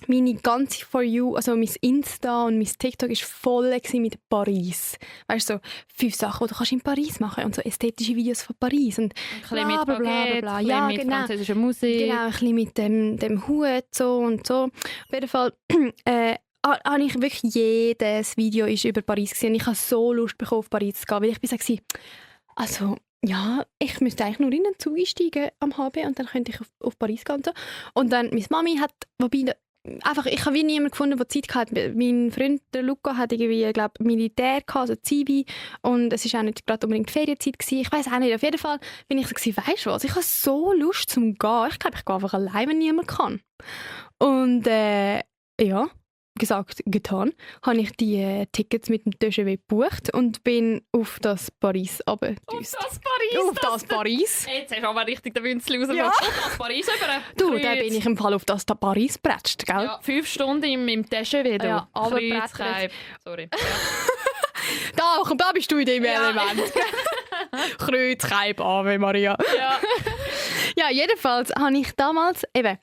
meine ganze For You, also mein Insta und mein TikTok war voll mit Paris. Weißt du, so 5 Sachen, die du in Paris machen kannst und so ästhetische Videos von Paris und bla bla bla bla. Ja, mit genau. Französischer Musik. Genau, ein bisschen mit dem Hut so und so. Auf jeden Fall habe ich wirklich jedes Video ist über Paris gesehen. Ich habe so Lust bekommen, auf Paris zu gehen, weil ich war so, also ja, ich müsste eigentlich nur in einen Zug einsteigen am HB und dann könnte ich auf Paris gehen und so. Und dann meine Mami hat, einfach, ich habe wie niemanden gefunden, der Zeit hatte. Mein Freund der Luca hat irgendwie, glaube Militär gehabt, also Zivi, und es war auch nicht gerade unbedingt Ferienzeit gewesen. Ich weiß auch nicht. Auf jeden Fall bin ich so gewesen, weißt du was? Ich habe so Lust zum Gehen. Ich glaube, ich gehe einfach allein, wenn niemand kann. Und ja, gesagt, getan, habe ich die Tickets mit dem TGV gebucht und bin auf das Paris runtergedüst. Auf das Paris? Jetzt hast du aber richtig den Wünzel raus. Ja. Auf das Paris über. Du, da bin ich im Fall auf das Paris gepratscht, gell? Ja, 5 Stunden im TGV. Ja, aber Sorry. Da bist du in dem Element. Kreuzkeib, Ave Maria. Ja. Ja, jedenfalls habe ich damals eben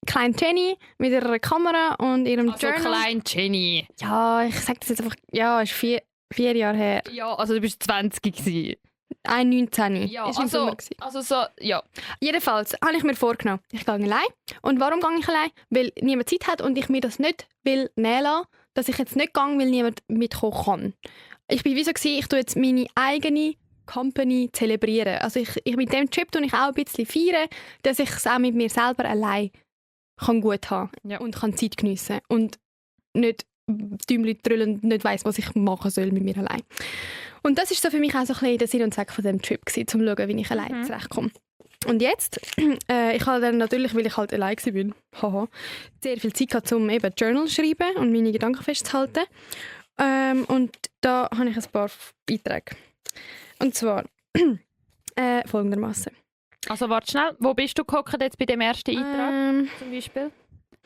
Klein Jenny mit ihrer Kamera und ihrem Journal. Klein Jenny. Ja, ich sage das jetzt einfach, ja, ist 4 Jahre her. Ja, also du bist 20 gewesen. 19. Ja, ist im Sommer gewesen. also so, ja. Jedenfalls habe ich mir vorgenommen, ich gehe allein. Und warum gehe ich allein? Weil niemand Zeit hat und ich mir das nicht will nehmen lassen, dass ich jetzt nicht gehe, weil niemand mitkommen kann. Ich bin wie so gewesen, ich tue jetzt meine eigene Company zelebrieren. Also ich mit dem Trip tue ich auch ein bisschen feiern, dass ich es auch mit mir selber allein kann gut haben und kann Zeit geniessen und nicht Däumchen drüllen und nicht weiss, was ich machen soll mit mir allein. Und das ist so für mich auch so ein bisschen der Sinn und Zweck von diesem Trip gewesen, um zu schauen, wie ich allein zurechtkomme. Und jetzt, ich habe dann natürlich, weil ich halt allein war, sehr viel Zeit gehabt, um eben Journal zu schreiben und meine Gedanken festzuhalten. Und da habe ich ein paar Beiträge. Und zwar folgendermaßen. Also warte schnell, wo bist du gehockt jetzt bei dem ersten Eintrag zum Beispiel?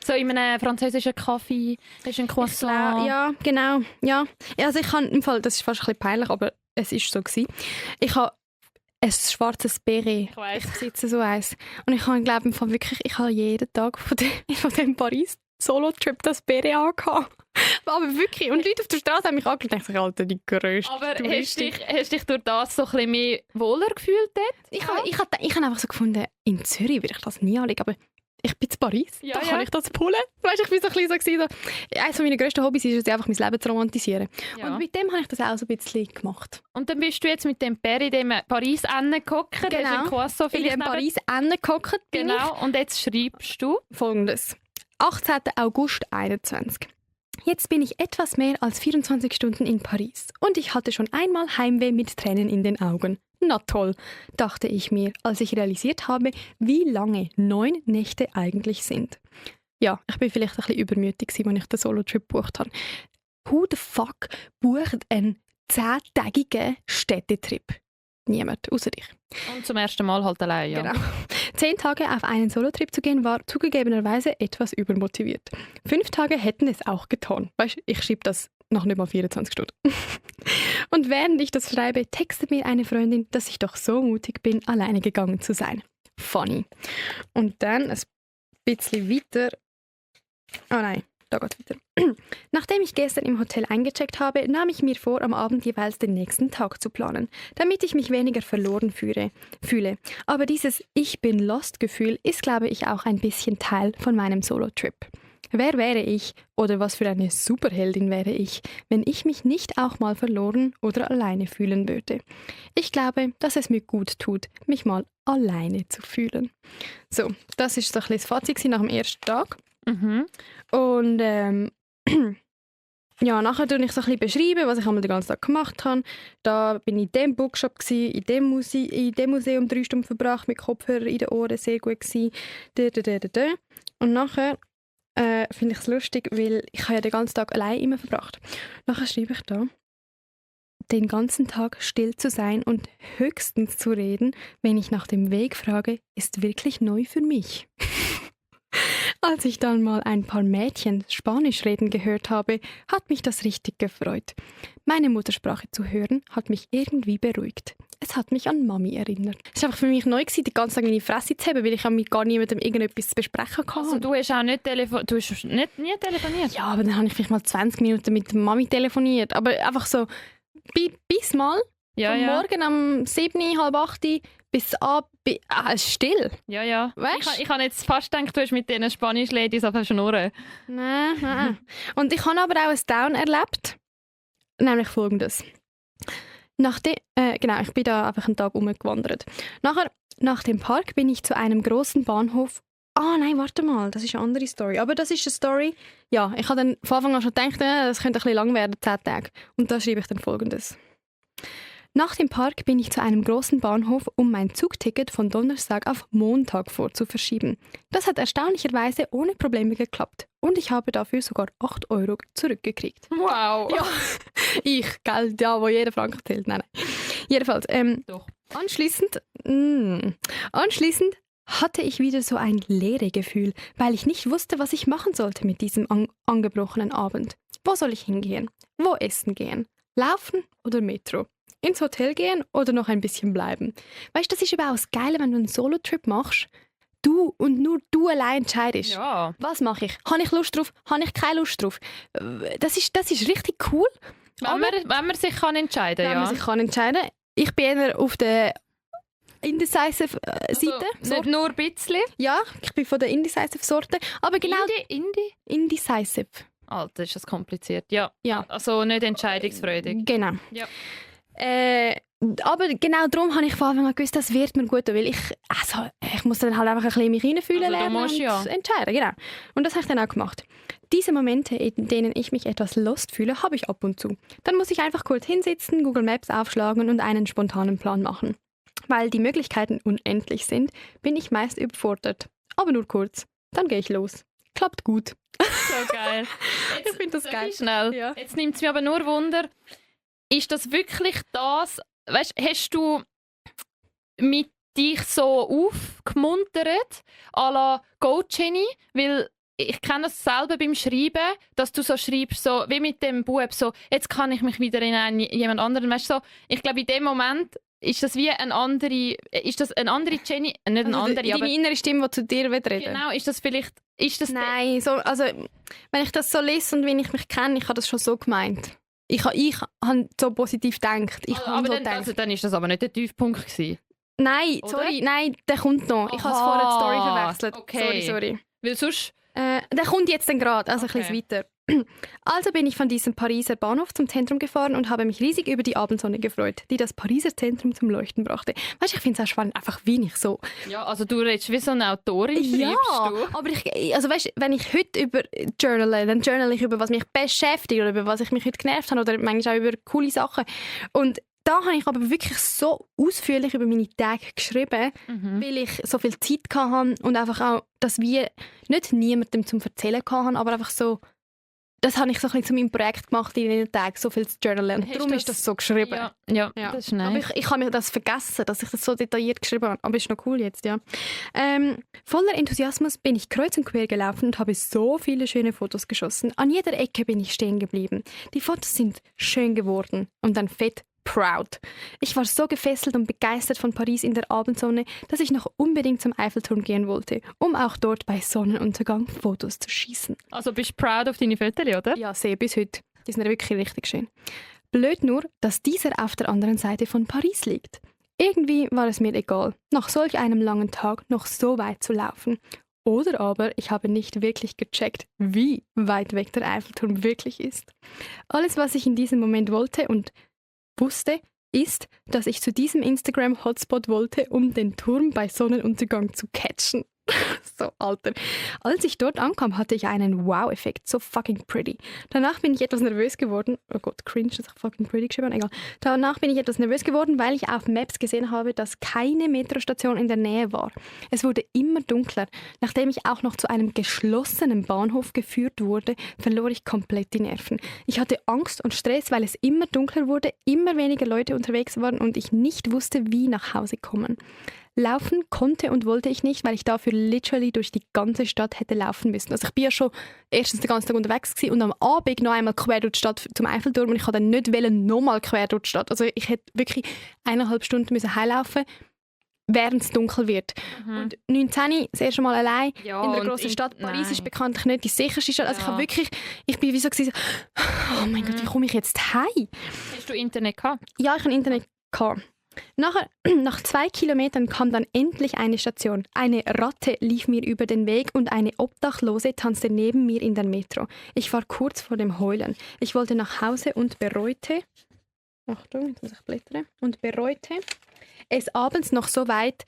So in einem französischen Kaffee, hast du ein Croissant? Ja, genau. Ja. Also ich habe im Fall, das ist fast ein bisschen peinlich, aber es ist so gewesen. Ich habe ein schwarzes Beret. Ich besitze so eins. Und ich habe, glaube ich, wirklich, ich habe jeden Tag von dem Paris Solo-Trip das Beret angehabt. Aber wirklich. Und Leute auf der Straße haben mich angeschaut und ich dachte, Alter, die grösste. Aber hast du dich durch das so ein bisschen mehr wohler gefühlt dort? Ich habe einfach so gefunden, in Zürich würde ich das nie anlegen, aber ich bin in Paris, da kann ich das pullen. Weißt, ich war so ein bisschen so, eines meiner grössten Hobbys ist es, einfach mein Leben zu romantisieren. Ja. Und mit dem habe ich das auch so ein bisschen gemacht. Und dann bist du jetzt mit dem Pär in dem Paris gehockt, genau, in dem Paris gehockt. Genau, und jetzt schreibst du Folgendes. 18. August 2021. Jetzt bin ich etwas mehr als 24 Stunden in Paris und ich hatte schon einmal Heimweh mit Tränen in den Augen. Na toll, dachte ich mir, als ich realisiert habe, wie lange 9 Nächte eigentlich sind. Ja, ich bin vielleicht ein bisschen übermütig, als ich den Solo-Trip gebucht habe. Who the fuck bucht einen 10-tägigen Städtetrip? Niemand, außer ich. Und zum ersten Mal halt allein, ja. Genau. 10 Tage auf einen Solo-Trip zu gehen, war zugegebenerweise etwas übermotiviert. 5 Tage hätten es auch getan. Weißt du, ich schreibe das noch nicht mal 24 Stunden. Und während ich das schreibe, textet mir eine Freundin, dass ich doch so mutig bin, alleine gegangen zu sein. Funny. Und dann ein bisschen weiter. Oh nein, da geht weiter. Nachdem ich gestern im Hotel eingecheckt habe, nahm ich mir vor, am Abend jeweils den nächsten Tag zu planen, damit ich mich weniger verloren fühle. Aber dieses Ich bin lost Gefühl ist, glaube ich, auch ein bisschen Teil von meinem Solo-Trip. Wer wäre ich oder was für eine Superheldin wäre ich, wenn ich mich nicht auch mal verloren oder alleine fühlen würde? Ich glaube, dass es mir gut tut, mich mal alleine zu fühlen. So, das ist so ein bisschen das Fazit nach dem ersten Tag. Mhm. Und ja, nachher beschreibe ich so ein bisschen, was ich einmal den ganzen Tag gemacht habe. Da bin ich in dem Bookshop, in dem Museum 3 Stunden verbracht, mit Kopfhörer in den Ohren, sehr gut gewesen. Und nachher finde ich es lustig, weil ich habe ja den ganzen Tag allein immer verbracht. Nachher schreibe ich da, den ganzen Tag still zu sein und höchstens zu reden, wenn ich nach dem Weg frage, ist wirklich neu für mich. Als ich dann mal ein paar Mädchen Spanisch reden gehört habe, hat mich das richtig gefreut. Meine Muttersprache zu hören, hat mich irgendwie beruhigt. Es hat mich an Mami erinnert. Es war einfach für mich neu, den ganzen Tag in die Fresse zu haben, weil ich mit gar niemandem irgendetwas zu besprechen hatte. Also du hast auch nicht nie telefoniert? Ja, aber dann habe ich vielleicht mal 20 Minuten mit der Mami telefoniert. Aber einfach so, bis mal, Ja, von ja. morgen um 7, halb 8 bis ab, still. Ja, ja. Weißt? Ich habe jetzt fast gedacht, du hast mit diesen Spanisch-Ladies auf der Schnurren. Nein. Und ich habe aber auch ein Down erlebt. Nämlich folgendes. Ich bin da einfach einen Tag rumgewandert. Nach dem Park bin ich zu einem großen Bahnhof. Nein, warte mal, das ist eine andere Story. Aber das ist eine Story. Ja, ich habe dann von Anfang an schon gedacht, das könnte ein bisschen lang werden, 10 Tage. Und da schreibe ich dann folgendes. Nach dem Park bin ich zu einem großen Bahnhof, um mein Zugticket von Donnerstag auf Montag vorzuverschieben. Das hat erstaunlicherweise ohne Probleme geklappt. Und ich habe dafür sogar 8 € zurückgekriegt. Wow. Ja, gell, ja, wo jeder Franken zählt. Nein. Jedenfalls, Doch. anschließend hatte ich wieder so ein Leere-Gefühl, weil ich nicht wusste, was ich machen sollte mit diesem angebrochenen Abend. Wo soll ich hingehen? Wo essen gehen? Laufen oder Metro? Ins Hotel gehen oder noch ein bisschen bleiben? Weißt du, das ist überhaupt das Geile, wenn du einen Solo-Trip machst. Du und nur du allein entscheidest. Ja. Was mache ich? Habe ich Lust drauf? Habe ich keine Lust drauf? Das ist richtig cool. Wenn man sich kann entscheiden Wenn kann, man sich kann entscheiden. Ich bin eher auf der Indecisive Seite. Also, nicht nur ein bisschen. Ja, ich bin von der Indecisive Sorte. Aber genau Indie? Indecisive. Alter, ist das kompliziert. Ja. Ja. Also nicht entscheidungsfreudig. Genau. Ja. Aber genau darum habe ich von Anfang an gewusst, das wird mir gut, weil ich muss dann halt einfach ein bisschen in mich reinfühlen Also, du lernen musst und ja. entscheiden. Genau. Und das habe ich dann auch gemacht. Diese Momente, in denen ich mich etwas lost fühle, habe ich ab und zu. Dann muss ich einfach kurz hinsitzen, Google Maps aufschlagen und einen spontanen Plan machen. Weil die Möglichkeiten unendlich sind, bin ich meist überfordert. Aber nur kurz. Dann gehe ich los. Klappt gut. So geil. Ich finde das geil. Schnell. Ja. Jetzt nimmt es mich aber nur Wunder, ist das wirklich das, weißt, hast du mit dich so aufgemuntert, à la Go Jenny? Weil ich kenne das selber beim Schreiben, dass du so schreibst, so, wie mit dem Bub, so, jetzt kann ich mich wieder in jemand anderen, weißt, so, ich glaube, in dem Moment ist das wie eine andere Jenny, nicht eine andere, aber deine innere Stimme, die zu dir reden. genau, ist das Nein, also, wenn ich das so lese und wie ich mich kenne, ich habe das schon so gemeint. Ich habe so positiv gedacht. aber dann ist das aber nicht der Tiefpunkt gewesen. Nein, Oder? sorry, nein, der kommt noch. Ich habe es vorher die Story verwechselt. Okay. Sorry. Weil sonst... Der kommt jetzt dann gerade, also ein Okay. bisschen weiter. Also bin ich von diesem Pariser Bahnhof zum Zentrum gefahren und habe mich riesig über die Abendsonne gefreut, die das Pariser Zentrum zum Leuchten brachte. Weißt du, ich finde es auch spannend, einfach wie ich so... Ja, also du redest wie so eine Autorin, Ja, schreibst du. aber weißt, wenn ich heute über journale, dann journale ich über was mich beschäftigt oder über was ich mich heute genervt habe oder manchmal auch über coole Sachen. Und da habe ich aber wirklich so ausführlich über meine Tage geschrieben, weil ich so viel Zeit hatte und einfach auch, dass wir nicht niemandem zum Erzählen hatten, aber einfach so, das habe ich so ein bisschen zu meinem Projekt gemacht in den Tagen, so viel zu journalen. Hast Darum du ist das so geschrieben. Ja, Ja. das ist Aber nice. ich habe mir das vergessen, dass ich das so detailliert geschrieben habe. Aber ist noch cool jetzt, ja. Voller Enthusiasmus bin ich kreuz und quer gelaufen und habe so viele schöne Fotos geschossen. An jeder Ecke bin ich stehen geblieben. Die Fotos sind schön geworden und dann fett proud. Ich war so gefesselt und begeistert von Paris in der Abendsonne, dass ich noch unbedingt zum Eiffelturm gehen wollte, um auch dort bei Sonnenuntergang Fotos zu schießen. Also bist du proud auf deine Fotos, oder? Ja, sehr bis heute. Die sind wirklich richtig schön. Blöd nur, dass dieser auf der anderen Seite von Paris liegt. Irgendwie war es mir egal, nach solch einem langen Tag noch so weit zu laufen. Oder aber ich habe nicht wirklich gecheckt, wie weit weg der Eiffelturm wirklich ist. Alles, was ich in diesem Moment wollte und wusste, ist, dass ich zu diesem Instagram-Hotspot wollte, um den Turm bei Sonnenuntergang zu catchen. So, Alter. Als ich dort ankam, hatte ich einen Wow-Effekt. So fucking pretty. Danach bin ich etwas nervös geworden. Oh Gott, cringe, dass ich fucking pretty geschrieben habe. Egal. Danach bin ich etwas nervös geworden, weil ich auf Maps gesehen habe, dass keine Metrostation in der Nähe war. Es wurde immer dunkler. Nachdem ich auch noch zu einem geschlossenen Bahnhof geführt wurde, verlor ich komplett die Nerven. Ich hatte Angst und Stress, weil es immer dunkler wurde, immer weniger Leute unterwegs waren und ich nicht wusste, wie nach Hause kommen. Laufen konnte und wollte ich nicht, weil ich dafür literally durch die ganze Stadt hätte laufen müssen. Also ich bin ja schon erstens den ganzen Tag unterwegs gewesen und am Abend noch einmal quer durch die Stadt zum Eiffelturm und ich konnte dann nicht nochmal quer durch die Stadt. Also ich hätte wirklich 1,5 Stunden müssen heimlaufen, während es dunkel wird. Und 19 das erste Mal allein in einer grossen Stadt. Paris ist bekanntlich nicht die sicherste Stadt. Also ich bin wie so gewesen, oh mein Gott, wie komme ich jetzt heim? Hast du Internet gehabt? Ja, ich hatte Internet gehabt. Nach 2 Kilometern kam dann endlich eine Station. Eine Ratte lief mir über den Weg und eine Obdachlose tanzte neben mir in der Metro. Ich war kurz vor dem Heulen. Ich wollte nach Hause und bereute... Achtung, jetzt muss ich blättern. Und bereute, es abends noch so weit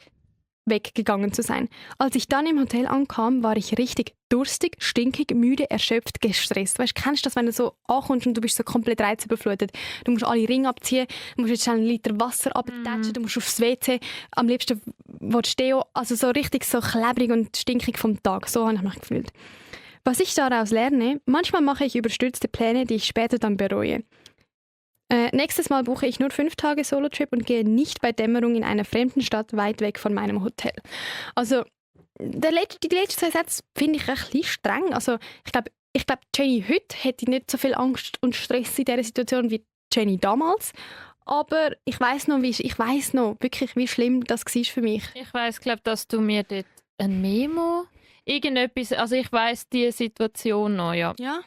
weggegangen zu sein. Als ich dann im Hotel ankam, war ich richtig durstig, stinkig, müde, erschöpft, gestresst. Weißt du, kennst du das, wenn du so ankommst und du bist so komplett reizüberflutet? Du musst alle Ringe abziehen, du musst jetzt schnell einen Liter Wasser abtatschen, du musst aufs WC, am liebsten willst du Deo, also so richtig so klebrig und stinkig vom Tag. So habe ich mich gefühlt. Was ich daraus lerne, manchmal mache ich überstürzte Pläne, die ich später dann bereue. Nächstes Mal buche ich nur 5 Tage Solo-Trip und gehe nicht bei Dämmerung in einer fremden Stadt weit weg von meinem Hotel. Also, die letzten 2 Sätze finde ich ein bisschen streng. Also, ich glaube, Jenny heute hätte nicht so viel Angst und Stress in dieser Situation wie Jenny damals. Aber ich weiss noch wirklich, wie schlimm das war für mich. Ich weiss, glaube, dass du mir dort ein Memo... Irgendetwas, also ich weiss die Situation noch, ja. Ja,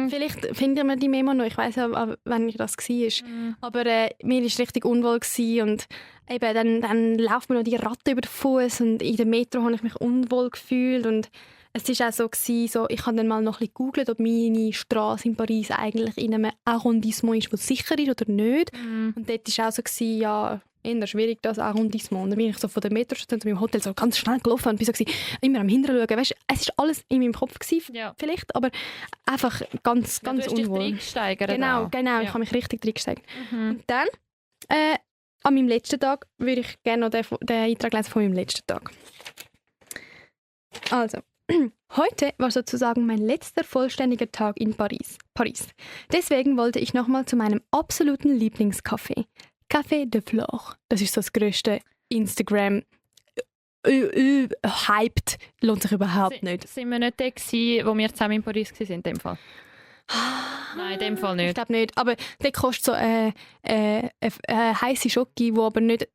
vielleicht finden wir die Memo noch, ich weiss ja, wann das war. Aber mir war richtig unwohl und eben, dann läuft mir noch die Ratte über den Fuß und in der Metro habe ich mich unwohl gefühlt und es war auch so, ich habe dann mal noch ein bisschen gegoogelt, ob meine Straße in Paris eigentlich in einem Arrondissement ist, das sicher ist oder nicht. Und dort war auch so, ja, eher schwierig, das Arrondissement. Und dann bin ich so von der Metrostation zu meinem Hotel so ganz schnell gelaufen und bin so immer am Hinterher schauen. Weißt, es war alles in meinem Kopf vielleicht, aber einfach ganz unwohl. Genau, ich habe mich richtig reingesteigert. Und dann, an meinem letzten Tag, würde ich gerne noch den Eintrag lesen von meinem letzten Tag. Also, heute war sozusagen mein letzter vollständiger Tag in Paris. Deswegen wollte ich nochmal zu meinem absoluten Lieblingscafé. Café de Flore. Das ist so das grösste Instagram hyped. Lohnt sich überhaupt nicht. Sind wir nicht da gewesen, wo wir zusammen in Paris waren, in dem Fall? Nein, in dem Fall nicht. Ich glaube nicht. Aber der kostet so eine heisse Schoki, die aber nicht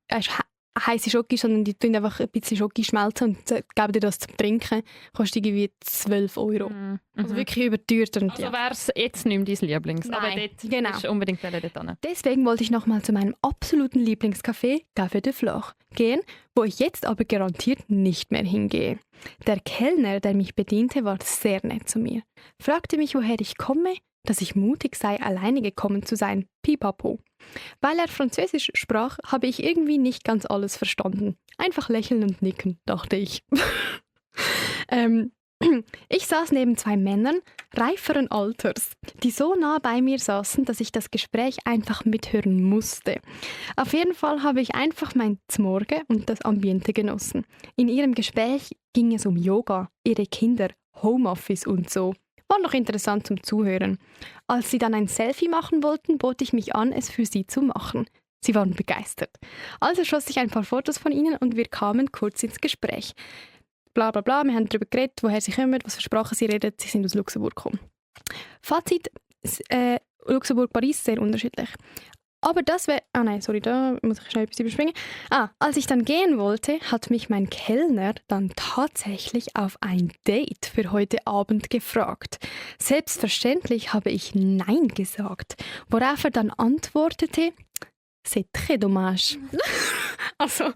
heisse Schoki, sondern die tun einfach ein bisschen Schoki schmelzen und geben dir das zum Trinken. Kostet irgendwie 12 €. Also wirklich überteuert. Also wäre es jetzt nicht mehr dein Lieblings. Nein, aber dort genau. ist unbedingt dort hin. Deswegen wollte ich nochmal zu meinem absoluten Lieblingscafé, Café de Flore, gehen, wo ich jetzt aber garantiert nicht mehr hingehe. Der Kellner, der mich bediente, war sehr nett zu mir. Fragte mich, woher ich komme, dass ich mutig sei, alleine gekommen zu sein. Pipapo. Weil er Französisch sprach, habe ich irgendwie nicht ganz alles verstanden. Einfach lächeln und nicken, dachte ich. Ich saß neben 2 Männern reiferen Alters, die so nah bei mir saßen, dass ich das Gespräch einfach mithören musste. Auf jeden Fall habe ich einfach mein Zmorgen und das Ambiente genossen. In ihrem Gespräch ging es um Yoga, ihre Kinder, Homeoffice und so. War noch interessant zum Zuhören. Als sie dann ein Selfie machen wollten, bot ich mich an, es für sie zu machen. Sie waren begeistert. Also schoss ich ein paar Fotos von ihnen und wir kamen kurz ins Gespräch. Bla bla bla, wir haben darüber geredet, woher sie kommen, was für Sprachen sie reden. Sie sind aus Luxemburg gekommen. Fazit, Luxemburg, Paris, sehr unterschiedlich. Aber das wäre... Ah nein, sorry, da muss ich schnell etwas überspringen. Als ich dann gehen wollte, hat mich mein Kellner dann tatsächlich auf ein Date für heute Abend gefragt. Selbstverständlich habe ich Nein gesagt, worauf er dann antwortete, «C'est très dommage.» Also,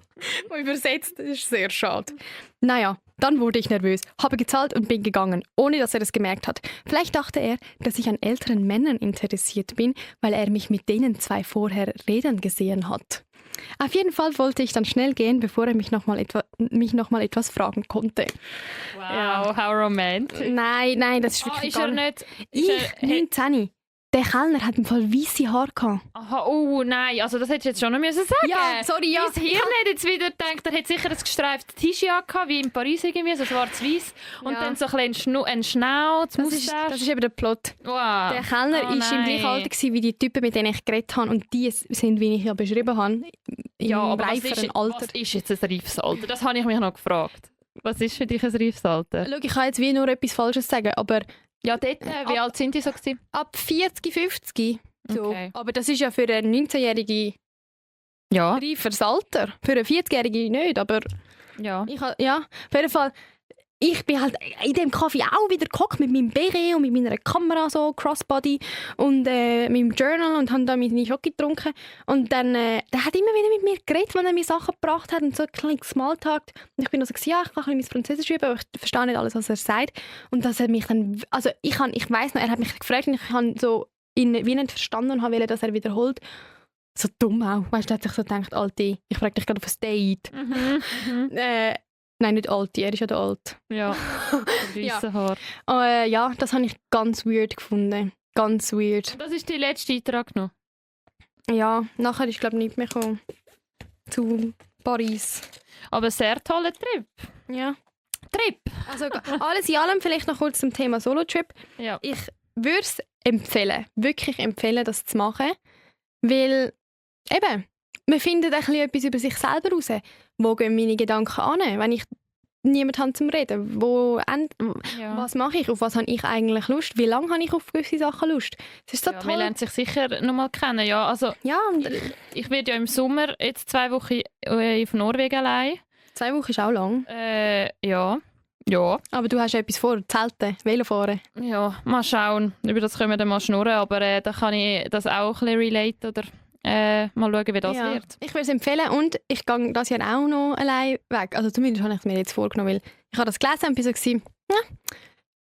übersetzt, das ist sehr schade. Naja, Dann wurde ich nervös, habe gezahlt und bin gegangen, ohne dass er es gemerkt hat. Vielleicht dachte er, dass ich an älteren Männern interessiert bin, weil er mich mit denen 2 vorher reden gesehen hat. Auf jeden Fall wollte ich dann schnell gehen, bevor er mich nochmal etwas fragen konnte. Wow, how romantic. Nein, das ist wirklich Ist er nicht... Ich, 19. Der Kellner hat im Fall weisse Haare gehabt. Aha, oh nein, also das hättest du jetzt schon noch müssen sagen. Ja, sorry, ja. Mein Hirn hat jetzt wieder gedacht, er hat sicher ein gestreiftes T-Shirt gehabt, wie in Paris irgendwie, so schwarz-weiß. Und Ja. dann so ein Schnauz, Das ist eben der Plot. Wow. Der Kellner war im nein. gleichen Alter gewesen wie die Typen, mit denen ich geredet habe. Und die sind, wie ich ja beschrieben habe, im Ja, aber reiferen Alter. was ist jetzt ein reifes Alter? Das habe ich mich noch gefragt. Was ist für dich ein reifes Alter? Schau, ich kann jetzt wie nur etwas Falsches sagen, aber Ja, dort, wie alt sind die so gewesen? ab 40, 50. So. Okay. Aber das ist ja für einen 19-Jährigen Ja. reifes Alter. Für einen 40-Jährigen nicht, aber Ja. ja, auf jeden Fall. Ich bin halt in dem Kaffee auch wieder gehockt mit meinem Beret und mit meiner Kamera, so Crossbody und meinem Journal und habe da meine Schoki getrunken. Und dann der hat immer wieder mit mir geredet, wenn er mir Sachen gebracht hat und so ein kleines Smalltalk. Und ich bin also ja, ich kann ein bisschen mein Französisch üben, aber ich verstehe nicht alles, was er sagt. Und dass er mich dann, also ich weiss noch, er hat mich gefragt und ich habe so ihn wie nicht verstanden und wollte, dass er wiederholt. So dumm auch. Weißt du, da hat sich so gedacht, Alte, ich frage dich gerade auf ein Date. Nein, nicht Alte, er ist ja der Alt. Ja. Ja. Weisse Haar. Ja, das habe ich ganz weird gefunden. Ganz weird. Das ist die letzte Eintrag noch. Ja, nachher ist glaube ich nicht mehr gekommen. Zu Paris. Aber sehr toller Trip. Ja. Trip? Also alles in allem vielleicht noch kurz zum Thema Solo-Trip. Ja. Ich würde es empfehlen, wirklich empfehlen, das zu machen. Weil eben, man findet ein bisschen etwas über sich selber raus. Wo gehen meine Gedanken an, wenn ich niemanden habe zum Reden? Ja. Was mache ich? Auf was habe ich eigentlich Lust? Wie lange habe ich auf gewisse Sachen Lust? Es ist so Ja, toll. man lernt sich sicher noch mal kennen. Ja, also Ja, und ich werde ja im Sommer jetzt 2 Wochen auf Norwegen allein. 2 Wochen ist auch lang. Ja. Ja. Aber du hast ja etwas vor, Zelten, Velofahren. Ja, mal schauen. Über das können wir dann mal schnurren, aber da kann ich das auch ein bisschen relate oder mal schauen, wie das Ja. wird. Ich würde es empfehlen und ich gehe das Jahr auch noch allein weg. Also zumindest habe ich es mir jetzt vorgenommen, weil ich habe das gelesen und bin so gewesen, ja,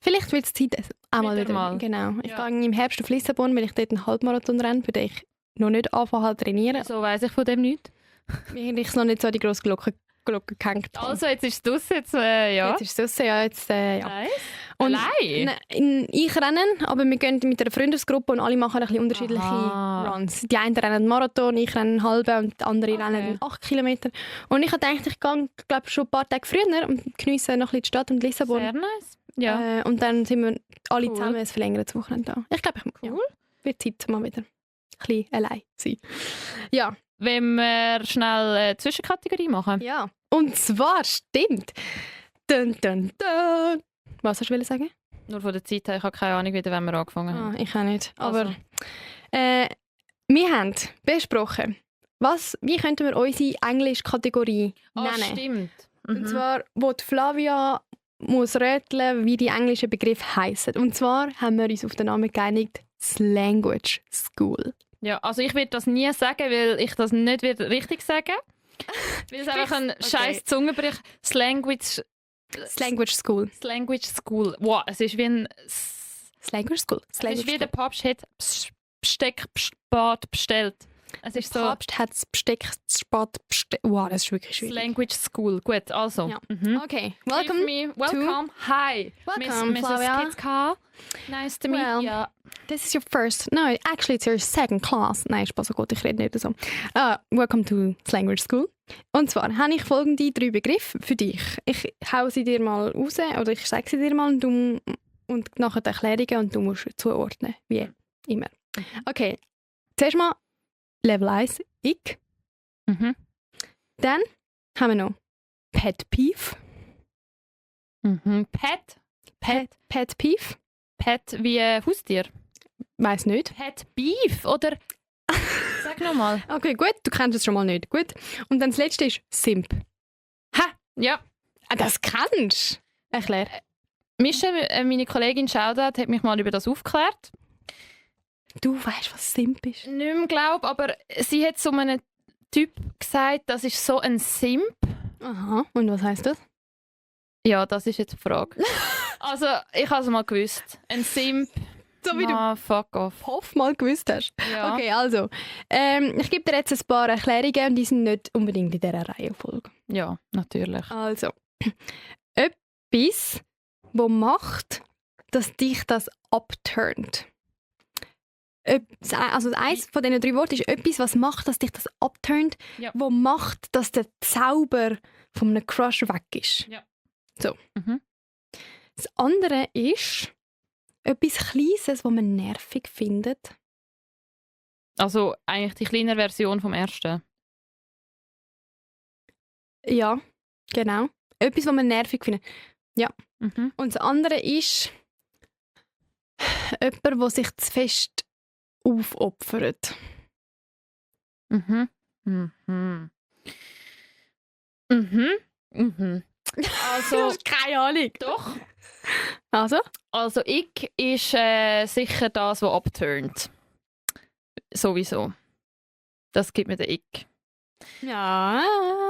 vielleicht wird es Zeit auch mal Wieder wieder. mal. Genau. Ich Ja. gehe im Herbst auf Lissabon, weil ich dort einen Halbmarathon renne, für den ich noch nicht anfange zu trainieren, So weiss ich von dem nicht. weil ich es noch nicht so an die grosse Glocke gehängt habe. Also, jetzt ist es draussen, jetzt, ja. Jetzt ist es draussen, ja. Jetzt, ja. Nice. Und Allein? Ich rennen, aber wir gehen mit einer Freundesgruppe und alle machen ein bisschen unterschiedliche Aha. Runs. Die einen rennen einen Marathon, ich renne einen halben und die anderen rennen 8 Kilometer. Und ich habe gedacht, ich gehe schon ein paar Tage früher und geniesse noch ein bisschen die Stadt und Lissabon. Sehr nice. Ja. Und dann sind wir alle Cool. zusammen ein verlängertes Wochenende da. Ich glaube, Cool. wird Zeit, mal wieder ein bisschen allein sein. Ja. Wenn wir schnell eine Zwischenkategorie machen. Ja. Und zwar stimmt. Dun, dun, dun. Was hast du sagen? Nur von der Zeit her, ich habe keine Ahnung, wieder, wenn wir angefangen haben. Ich auch nicht. Also. Aber wir haben besprochen, wie könnten wir unsere Englisch-Kategorie nennen. Stimmt. Und zwar, wo die Flavia muss rätseln, wie die englischen Begriffe heissen. Und zwar haben wir uns auf den Namen geeinigt, Slanguage School. Ja, also ich werde das nie sagen, weil ich das nicht richtig sagen weil es einfach ein Okay. scheiß Zungenbrich. Slanguage School. Language School. Wow, es ist wie ein... Slanguage School. Es ist wie der Papst hat Besteckbad bestellt. Es ist so... Papst hat das Besteck bestellt. Wow, das ist wirklich schwierig. Language School. Gut, also. Ja. Mhm. Okay, Welcome. Hi. Welcome, Mrs. Flavia. Kitska. Nice to meet Well, you. This is your first. No, actually, it's your second class. Nein, Spaß, oh Gott, ich rede nicht so. Welcome to Slanguage School. Und zwar habe ich folgende 3 Begriffe für dich. Ich hau sie dir mal raus, oder ich sage sie dir mal und nachher die Erklärungen und du musst zuordnen, wie immer. Okay, zuerst mal Level 1, ich. Mhm. Dann haben wir noch Pet Peeve. Mhm. Pet Peeve. Pet wie Haustier. Weiss nicht. Pet Beef, oder? Sag nochmal. Okay, gut, du kennst es schon mal nicht. Gut. Und dann das letzte ist Simp. Ha! Ja. Das kennst du. Erklär. Mischa, meine Kollegin Shoutout, hat mich mal über das aufgeklärt. Du weißt, was Simp ist. Nicht mehr glaube, aber sie hat so einem Typ gesagt, das ist so ein Simp. Aha. Und was heißt das? Ja, das ist jetzt die Frage. Also, ich habe es mal gewusst. Ein Simp. So wie du Fuck off. Hoff mal gewusst hast. Ja. Okay, also. Ich gebe dir jetzt ein paar Erklärungen und die sind nicht unbedingt in dieser Reihenfolge. Ja, natürlich. Also, etwas, wo macht, dass dich das abturnt. Also eins von diesen 3 Worten ist etwas, was macht, dass dich das abturnt, Ja. wo macht, dass der Zauber von einem Crush weg ist. Ja. So. Mhm. Das andere ist etwas Kleines, was man nervig findet. Also eigentlich die kleine Version vom ersten. Ja, genau. Etwas, was man nervig findet. Mhm. Und das andere ist jemand, der sich zu fest aufopfert. Mhm. Mhm. Mhm. Mhm. Also, keine Ahnung. doch. Also? Also, ich ist sicher das, was abturnt. Sowieso. Das gibt mir der Ick. Ja.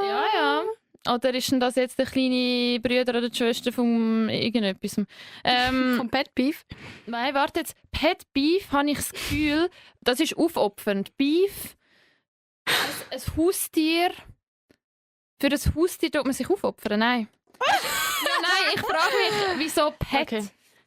Ja, ja. Oder ist denn das jetzt der kleine Bruder oder die Schwester von irgendetwas? Vom Pet Beef. Nein, warte jetzt. Pet Beef habe ich das Gefühl, das ist aufopfernd. Beef, ein Haustier. Für ein Haustier tut man sich aufopfern? Nein. Ja, nein, ich frage mich, wieso Pet? Okay.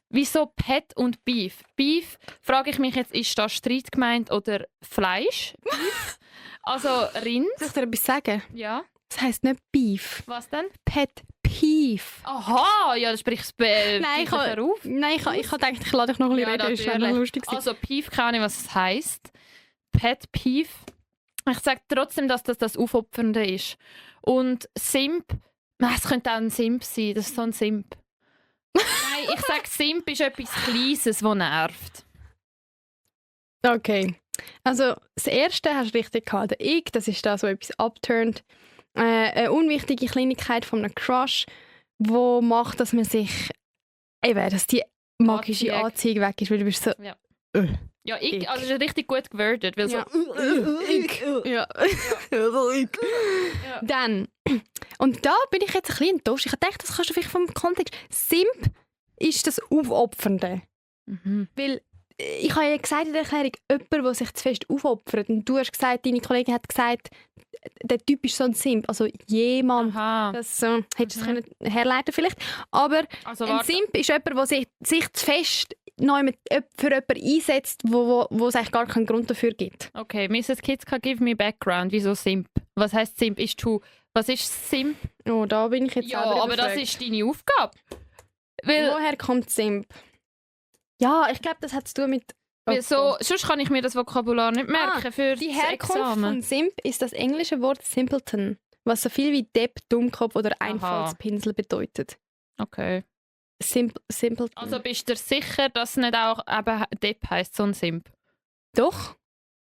Wieso Pet und Beef? Beef, frage ich mich jetzt, ist das Streit gemeint oder Fleisch? Beef? Also Rind? Soll ich dir etwas sagen? Ja. Das heisst nicht Beef. Was denn? Pet Peeve. Aha, ja, das sprichst du Nein, ich habe auf. gedacht, ich lade dich noch ein bisschen reden. Das war noch lustig. Also Peeve, keine Ahnung, was es heisst. Pet Peeve. Ich sage trotzdem, dass das Aufopfernde ist. Und Simp, es könnte auch ein Simp sein, das ist so ein Simp. Nein, ich sage, Simp ist etwas Kleines, das nervt. Okay. Also, das erste hast du richtig gehabt. Der Ick, das ist das, was etwas abturnt. Eine unwichtige Kleinigkeit von einem Crush, wo macht, dass man sich eben, dass die magische Anziehung weg ist, weil du bist so... Ja. Ick. Ja, ich, also es ist richtig gut gewordet, weil Ja. so... Ick. Ja. Ick. Ja. Dann, und da bin ich jetzt ein bisschen enttäuscht. Ich dachte, das kannst du vielleicht vom Kontext... Simp ist das Aufopfernde. Mhm. Weil ich habe ja gesagt in der Erklärung, jemand, der sich zu fest aufopfert. Und du hast gesagt, deine Kollegin hat gesagt, der Typ ist so ein Simp. Also jemand, Aha. das hättest du es können herleiten vielleicht. Aber Also ein warte. Simp ist jemand, der sich zu fest neu für jemanden einsetzt, wo es eigentlich gar keinen Grund dafür gibt. Okay, Mrs. Kitska, give me background. Wieso Simp? Was heisst Simp? Was ist Simp? Oh, da bin ich jetzt Ja, selber aber das überfragt. ist deine Aufgabe. Weil, Woher kommt Simp? Ja, ich glaube, das hat zu tun mit... weil so, sonst kann ich mir das Vokabular nicht merken für Die das Herkunft Examen. von Simp ist das englische Wort Simpleton, was so viel wie Depp, Dummkopf oder Einfallspinsel bedeutet. Okay. Simpleton. Also bist du dir sicher, dass es nicht auch eben Depp heisst, so ein Simp? Doch.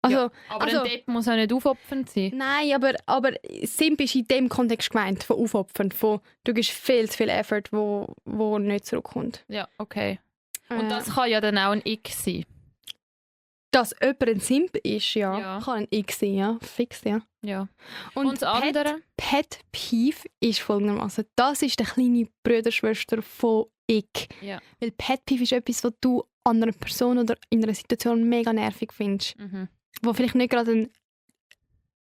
Also, Ja, aber also- ein Depp muss auch nicht aufopfernd sein. nein, aber Simp ist in dem Kontext gemeint, von aufopfern, von du gibst viel zu viel Effort, wo nicht zurückkommt. Ja, okay. Und Äh, das kann ja dann auch ein Ick sein. dass jemand ein Simp ist, Ja. kann ein X sein, ja, fix, ja. Ja. Und, Und das andere? Pet Peeve ist folgendermaßen: Das ist der kleine Bruder-Schwester von Ick. Ja. Weil Pet Peeve ist etwas, was du an einer Person oder in einer Situation mega nervig findest. Mhm. Wo vielleicht nicht gerade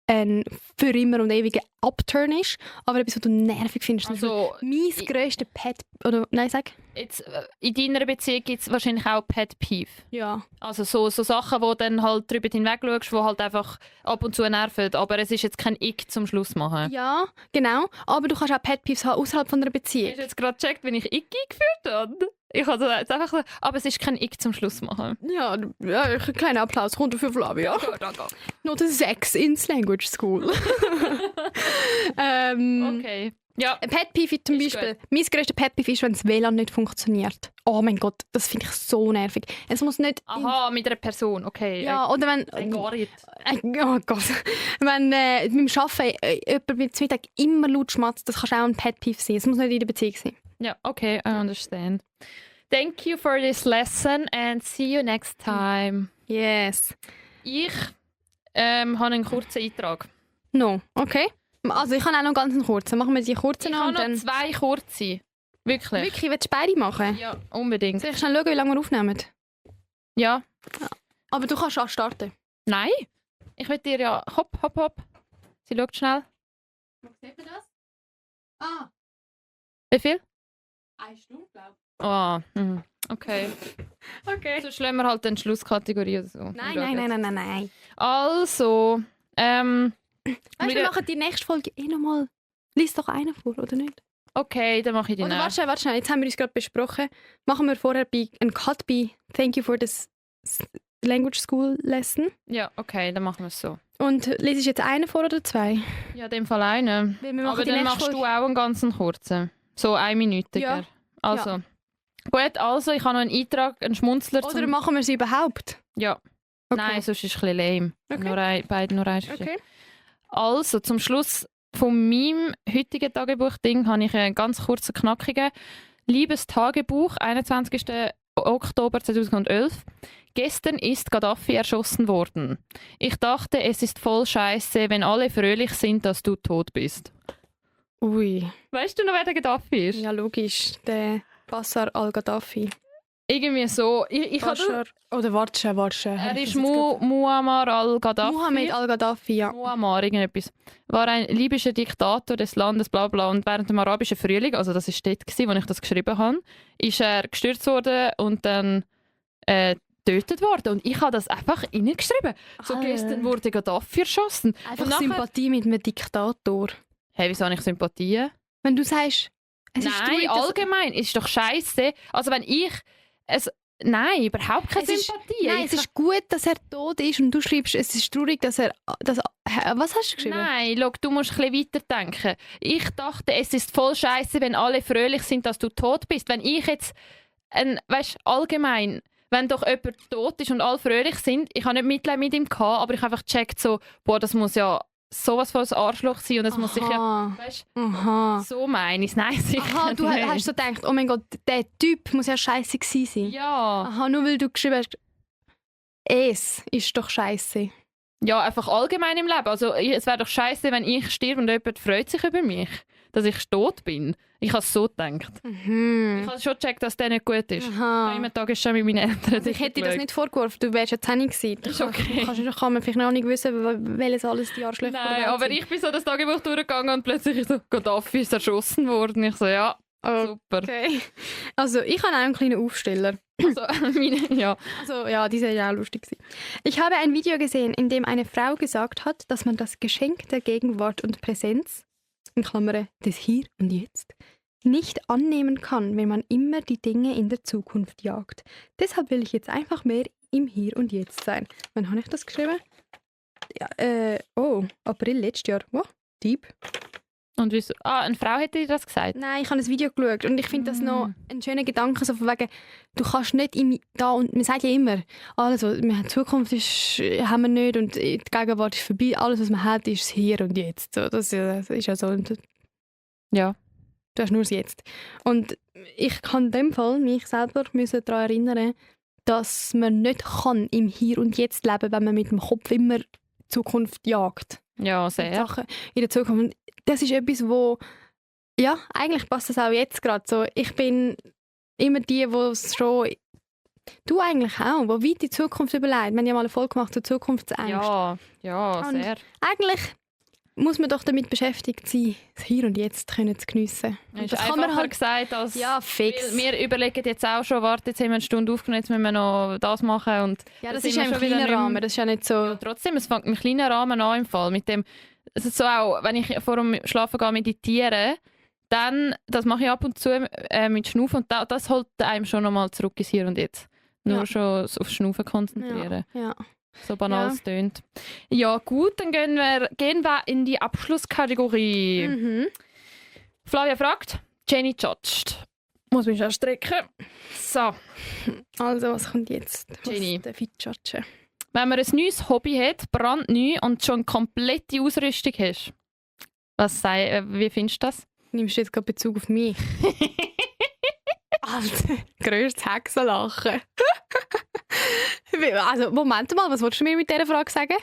ein für immer und ewiger Upturn ist, aber etwas, was du nervig findest. Also, mein grösster Pet... Oder, nein, sag. jetzt, in deiner Beziehung gibt es wahrscheinlich auch Pet Peeve. Ja. Also so Sachen, wo dann halt drüber hinweg schaust, die halt einfach ab und zu nerven. Aber es ist jetzt kein Ick zum Schluss machen. Ja, genau. Aber du kannst auch Pet Peeves haben außerhalb von einer Hast du Beziehung. jetzt gerade gecheckt, wenn ich Ick eingeführt habe? Ich habe jetzt einfach so, aber es ist kein Ick zum Schluss machen. Ja, ein kleiner Applaus runter für Flavia. Not a 6 ins Language School. Okay. Ja, Pet Peeve zum Ist Beispiel. Mein grösster Pet Peeve ist, wenn das WLAN nicht funktioniert. Oh mein Gott, das finde ich so nervig. Es muss nicht... aha, mit einer Person, okay. Ja, oder wenn... Gar nicht. Oh Gott. Wenn beim Arbeiten jemand beim Mittag immer laut schmatzt, das kann auch ein Pet Peeve sein. Es muss nicht in der Beziehung sein. Ja, okay, I understand. Thank you for this lesson and see you next time. Yes. Ich habe einen kurzen Eintrag. No, okay. Also ich habe auch noch ganz einen kurzen. Machen wir die kurzen Ich noch habe und noch dann... 2 kurze. Wirklich? Wirklich, willst du beide machen? Ja, unbedingt. Soll ich schnell schauen, wie lange wir aufnehmen? Ja. Aber du kannst auch starten. Nein. Ich will dir ja... Hopp. Sie schaut schnell. Sieht man das? Ah, Wie viel? 1 Stunde, glaube Ah, okay. ich. Okay. Sonst lassen wir halt eine Schlusskategorie oder so. Nein. Also, Weißt du, wir wieder- machen die nächste Folge nochmal. Lies doch einen vor, oder nicht? okay, dann mache ich die Oder nächste. warte schnell, jetzt haben wir uns gerade besprochen. Machen wir vorher einen Cut bei Thank you for this Language School Lesson. Ja, okay, dann machen wir es so. Und lese ich jetzt einen vor oder 2? Ja, in dem Fall einen. Weil wir machen Aber die dann nächste machst du Folge- auch einen ganzen kurzen. So 1 Minute. Ja. Also. Gut, also ich habe noch einen Eintrag, einen Schmunzler Oder machen wir sie überhaupt? Ja. Okay. Nein, sonst ist es ein bisschen lame. Okay. Beide nur eins. Okay. Also, zum Schluss von meinem heutigen Tagebuch-Ding habe ich einen ganz kurzen, knackigen Liebes Tagebuch, 21. Oktober 2011. Gestern ist Gaddafi erschossen worden. Ich dachte, es ist voll scheiße, wenn alle fröhlich sind, dass du tot bist. Ui. Weißt du noch, wer der Gaddafi ist? Ja, logisch. Der Bashar al-Gaddafi. Irgendwie so. Ich habe Bashar. Oder warte. Er ist Muammar al-Gaddafi. Mohammed al-Gaddafi, ja. Muammar, irgendetwas. War ein libyscher Diktator des Landes, bla bla. Und während dem arabischen Frühling, also das war dort, wo ich das geschrieben habe, ist er gestürzt worden und dann getötet worden. Und ich habe das einfach reingeschrieben. So, gestern wurde Gaddafi erschossen. Einfach und nachher- Sympathie mit einem Diktator. Hey, wieso habe ich Sympathie? Wenn du sagst, es ist Nein, traurig, dass- allgemein. Es ist doch scheiße. Also wenn ich... Nein, überhaupt keine Es ist- Sympathie. Nein, es ist gut, dass er tot ist und du schreibst, es ist traurig, dass er... was hast du geschrieben? Nein, schau, du musst ein bisschen weiterdenken. Ich dachte, es ist voll scheiße, wenn alle fröhlich sind, dass du tot bist. Wenn ich jetzt, weißt, allgemein, wenn doch jemand tot ist und alle fröhlich sind, ich habe nicht Mitleid mit ihm gehabt, aber ich habe einfach gecheckt, so, boah, das muss ja sowas von ein Arschloch sein und das muss sicher, Aha. weißt, Aha. so meine ich es. Nein, sicher Aha, du nicht. hast so gedacht, oh mein Gott, der Typ muss ja scheiße gewesen sein. Ja. Aha, nur weil du geschrieben hast, es ist doch scheiße. Ja, einfach allgemein im Leben. Also, es wäre doch scheiße, wenn ich sterbe und jemand freut sich über mich, dass ich tot bin. Ich habe es so gedacht. Ich habe schon gecheckt, dass der nicht gut ist. Ich habe immer Aha. Tage schon mit meinen Eltern Also ich hätte dir das geschaut. nicht vorgeworfen, du wärst ja 10 gewesen. Ist okay. Kann man vielleicht noch nicht wissen, welches alles die Arschlöcher Nein, der Welt aber sind. ich bin so das Tagebuch durchgegangen und plötzlich so, Gaddafi ist erschossen worden. Ich so, ja, super. Okay. Also ich habe auch einen kleinen Aufsteller. Also, ja. Also ja, die sind ja auch lustig gewesen. Ich habe ein Video gesehen, in dem eine Frau gesagt hat, dass man das Geschenk der Gegenwart und Präsenz, in Klammern des Hier und Jetzt, nicht annehmen kann, wenn man immer die Dinge in der Zukunft jagt. Deshalb will ich jetzt einfach mehr im Hier und Jetzt sein. Wann habe ich das geschrieben? Ja, April letztes Jahr. Wow, deep. Und wieso? Ah, eine Frau hätte dir das gesagt? Nein, ich habe ein Video geschaut und ich finde das noch ein schöner Gedanke, so von wegen, du kannst nicht da und man sagt ja immer, alles, was wir haben, Zukunft haben wir nicht und die Gegenwart ist vorbei, alles, was man hat, ist das Hier und Jetzt. So, das ist ja so. Und Ja. du hast nur das Jetzt. Und ich kann in dem Fall mich selber daran erinnern, dass man nicht kann im Hier und Jetzt leben, wenn man mit dem Kopf immer die Zukunft jagt. Ja, Und sehr. Sachen in der Zukunft. Und das ist etwas, wo ja, eigentlich passt das auch jetzt gerade so. Ich bin immer die, es schon du eigentlich auch, wo weit in die Zukunft überlegt. Wir haben ja mal eine Folge gemacht zur Zukunftsängste. Ja, Und sehr. Eigentlich muss man doch damit beschäftigt sein, das Hier und Jetzt können zu geniessen. Und Ist das kann man einfacher halt gesagt als... ja fix. Weil wir überlegen jetzt auch schon, warte, jetzt haben wir eine Stunde aufgenommen, jetzt müssen wir noch das machen. Und Ja, das sind ist wir ja im schon wieder kleinen nicht mehr- Rahmen. Das ist ja nicht so. ja, trotzdem, es fängt im kleinen Rahmen an im Fall. Mit dem, also so auch, wenn ich vor dem Schlafen gehe, meditiere, dann, das mache ich ab und zu mit Schnaufen und das holt einem schon nochmal zurück ins Hier und Jetzt. Nur Ja. schon aufs Schnaufen konzentrieren. Ja. So banal es tönt. Ja gut, dann gehen wir in die Abschlusskategorie. Mhm. Flavia fragt, Jenny judged. Muss mich schon strecken. So, Also, was kommt jetzt? Jenny. Was darf ich judgen? wenn man ein neues Hobby hat, brandneu und schon komplette Ausrüstung hast, wie findest du das? Nimmst du jetzt gerade Bezug auf mich? Alter, grösstes Hexenlachen. Also, Moment mal, was wolltest du mir mit dieser Frage sagen?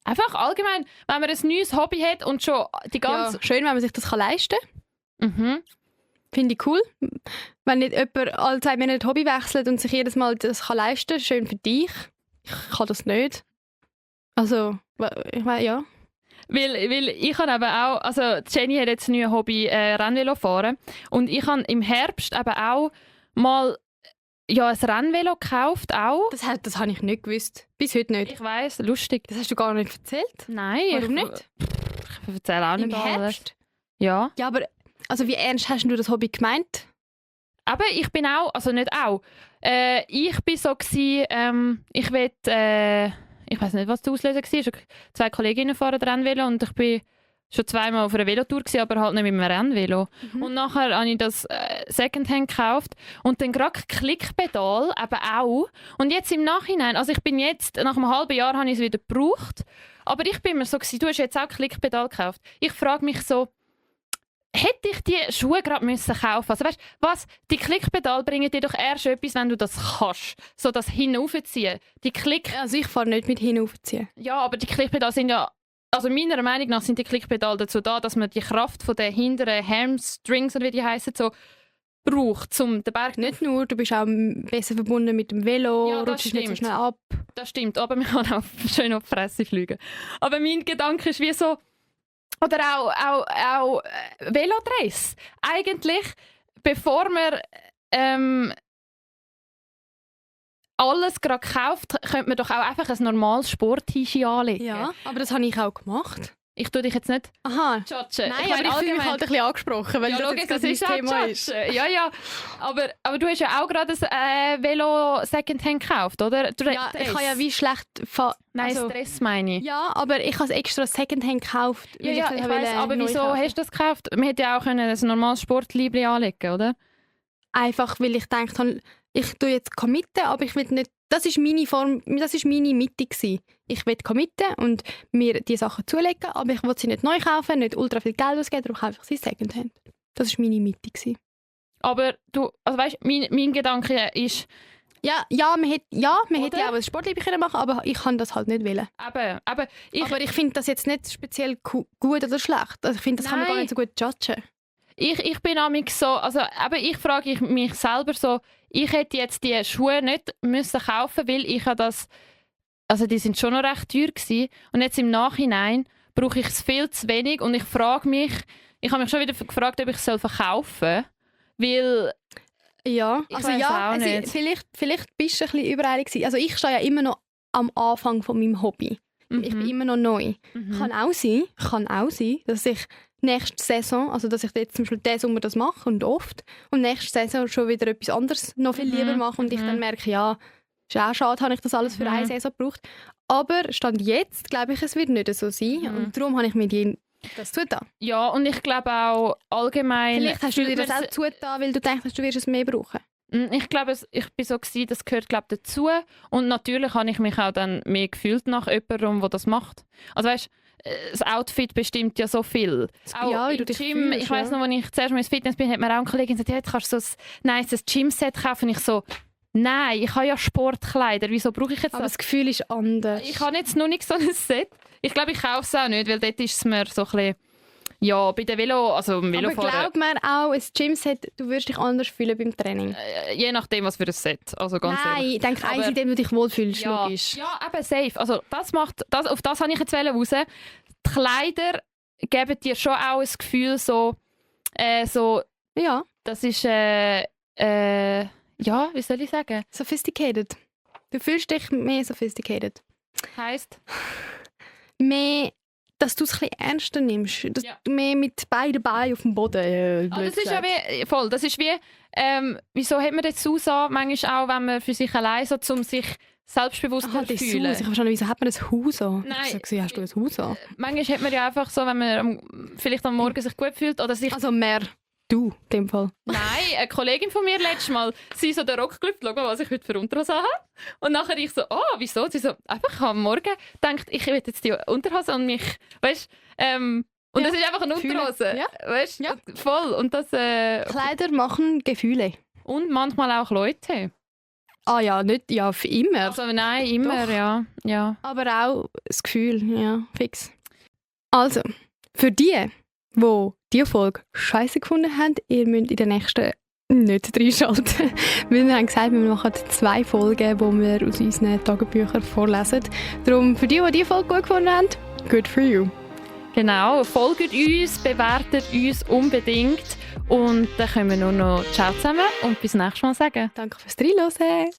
Einfach allgemein, wenn man ein neues Hobby hat und schon die ganze... Ja, schön, wenn man sich das leisten kann. Mhm. Finde ich cool. Wenn nicht jemand alle 2 Monate Hobby wechselt und sich jedes Mal das kann leisten kann, schön für dich. Ich kann das nicht. Also, ich meine, ja. Weil ich habe eben auch, also Jenny hat jetzt ein neues Hobby, Rennvelo fahren. Und ich habe im Herbst eben auch mal ein Rennvelo gekauft, auch. Das habe ich nicht gewusst. Bis heute nicht. Ich weiss, lustig. Das hast du gar nicht erzählt? Nein. Warum nicht? Ich erzähle auch Im nicht alles. Herbst? Ja. Ja, aber also wie ernst hast du das Hobby gemeint? Aber ich bin auch, also nicht auch. Ich bin so gewesen, ich weiß nicht, was der Auslöser war. 2 Kolleginnen fahren Rennvelo und ich bin schon 2-mal auf einer Velotour gewesen, aber halt nicht mit einem Rennvelo. Und nachher habe ich das Secondhand gekauft und dann gerade Klickpedal eben auch. Und jetzt im Nachhinein, also ich bin jetzt, nach einem halben Jahr habe ich es wieder gebraucht, aber ich bin mir so gewesen, du hast jetzt auch Klickpedal gekauft. Ich frage mich so, hätte ich die Schuhe gerade müssen kaufen? Also weißt, was? Die Klickpedal bringen dir doch erst etwas, wenn du das kannst. So das Hinaufziehen. Die Also ich fahre nicht mit hinaufziehen. Ja, aber die Klickpedale sind ja, also meiner Meinung nach sind die Klickpedale dazu da, dass man die Kraft von den hinteren Hamstrings, oder wie die heissen, so braucht, um den Berg Nicht nur, du bist auch besser verbunden mit dem Velo, Ja, das rutschst nicht so stimmt. schnell ab. Das stimmt, aber man kann auch schön auf die Fresse fliegen. Aber mein Gedanke ist wie so, oder auch Velodress. Eigentlich, bevor man alles gerade kauft, könnte man doch auch einfach ein normales Sport-T-Shirt anlegen. Ja, aber das habe ich auch gemacht. Ich tue dich jetzt nicht Aha. judgen. Nein, aber ich fühle mich halt ein bisschen angesprochen, weil ja, das logisch, jetzt das gerade ist mein auch Thema judgen. ist. Ja. Aber du hast ja auch gerade ein Velo Secondhand gekauft, oder? Ja, ich habe ja wie schlecht... Nein, Stress meine ich. Ja, aber ich habe es extra Secondhand gekauft. weil Ja, es ich wollte weiss, aber neu wieso kaufen. hast du das gekauft? Man hätte ja auch ein normales Sportliebli anlegen, oder? Einfach, weil ich gedacht habe, ich tue jetzt committen, aber ich will nicht... Das ist meine Form, das ist meine Mitte gewesen. Ich will committen und mir die Sachen zulegen, aber ich will sie nicht neu kaufen, nicht ultra viel Geld ausgeben, darum kaufe ich sie Secondhand. Das war meine Mitte gewesen. Aber du, also weißt, mein Gedanke ist, Ja, man hätte ja auch ein Sportliebe können machen, aber ich kann das halt nicht wollen. aber Ich finde das jetzt nicht speziell gut oder schlecht. Also ich finde, das kann man gar Nein. nicht so gut judgen. ich bin amig so, also aber ich frage mich selber so, ich hätte jetzt die Schuhe nicht müssen kaufen, weil ich habe das, also die sind schon noch recht teuer gewesen. Und jetzt im Nachhinein brauche ich es viel zu wenig und ich frage mich, ich habe mich schon wieder gefragt, ob ich es verkaufen soll, weil Ja, Ich also weiss ja, auch nicht. vielleicht bist du ein bisschen übereilig gewesen. Also ich stehe ja immer noch am Anfang von meinem Hobby. Ich bin immer noch neu. Kann auch sein, dass ich nächste Saison, also dass ich jetzt zum Beispiel diesen Sommer das mache und oft und nächste Saison schon wieder etwas anderes noch viel lieber mache und ich dann merke, ja, ist auch schade, habe ich das alles für eine Saison gebraucht. Aber Stand jetzt, glaube ich, es wird nicht so sein und darum habe ich mir das zugetan. Ja, und ich glaube auch allgemein... Vielleicht hast du dir das fühlt man auch zugetan, weil du denkst, du wirst es mehr brauchen. Ich glaube, ich bin so gewesen, das gehört glaube dazu. Und natürlich habe ich mich auch dann mehr gefühlt nach jemandem, der das macht. Also weißt, das Outfit bestimmt ja so viel. Auch Ja, wie im du dich Gym, fühlst, ich weiss ja. noch, als ich zuerst mal ins Fitness bin, hat mir auch eine Kollegin gesagt, ja, jetzt kannst du so ein nice Gym-Set kaufen. Und ich so, nein, ich habe ja Sportkleider, wieso brauche ich jetzt Aber das? das Gefühl ist anders. Ich habe jetzt noch nicht so ein Set. Ich glaube, ich kaufe es auch nicht, weil dort ist es mir so ein bisschen... Ja, bei den Aber Velofahren... glaub mir auch, ein Gymset, du wirst dich anders fühlen beim Training. Je nachdem, was für ein Set. Also ganz Nein, ehrlich. ich denke eins, Aber- in dem du dich wohlfühlst, Ja, logisch. ja, eben safe. Also auf das habe ich jetzt raus. Die Kleider geben dir schon auch ein Gefühl, so Ja, das ist, ja, wie soll ich sagen? sophisticated. Du fühlst dich mehr sophisticated. Heisst? Mehr, dass du es ein bisschen ernster nimmst. Dass Ja. du mehr mit beiden Beinen auf dem Boden. Das ist ja wie, voll, das ist wie, wieso hat man jetzt Susa manchmal auch, wenn man für sich allein so, um sich selbstbewusster Halt zu das fühlen. Haus. Ich habe verstanden, wieso hat man ein Haus an? Nein. Ich habe gesagt, hast du ein Haus an? Manchmal hat man ja einfach so, wenn man vielleicht am Morgen sich gut fühlt oder sich... Also mehr du, in dem Fall. Nein, eine Kollegin von mir letztes Mal, sie so den Rock gelüpft, schau mal, was ich heute für Unterhose habe. Und nachher ich so, wieso? Sie so, einfach ich habe am Morgen gedacht, ich will jetzt die Unterhose und mich, weißt und Ja, das ist einfach eine fühlen. Unterhose, Ja. weißt Ja. voll. Und das, Kleider machen Gefühle. und manchmal auch Leute. Ah ja, nicht ja, für immer. Also nein, immer, Doch. ja. Aber auch das Gefühl, ja, fix. Also, für die, die diese Folge scheiße gefunden haben, ihr müsst in der nächsten nicht reinschalten. Weil wir haben gesagt, wir machen 2 Folgen, wo wir aus unseren Tagebüchern vorlesen. Darum, für die diese Folge gut gefunden haben, good for you. Genau, folgt uns, bewertet uns unbedingt und dann können wir nur noch Ciao zusammen und bis nächstes Mal sagen. Danke fürs Reinhören.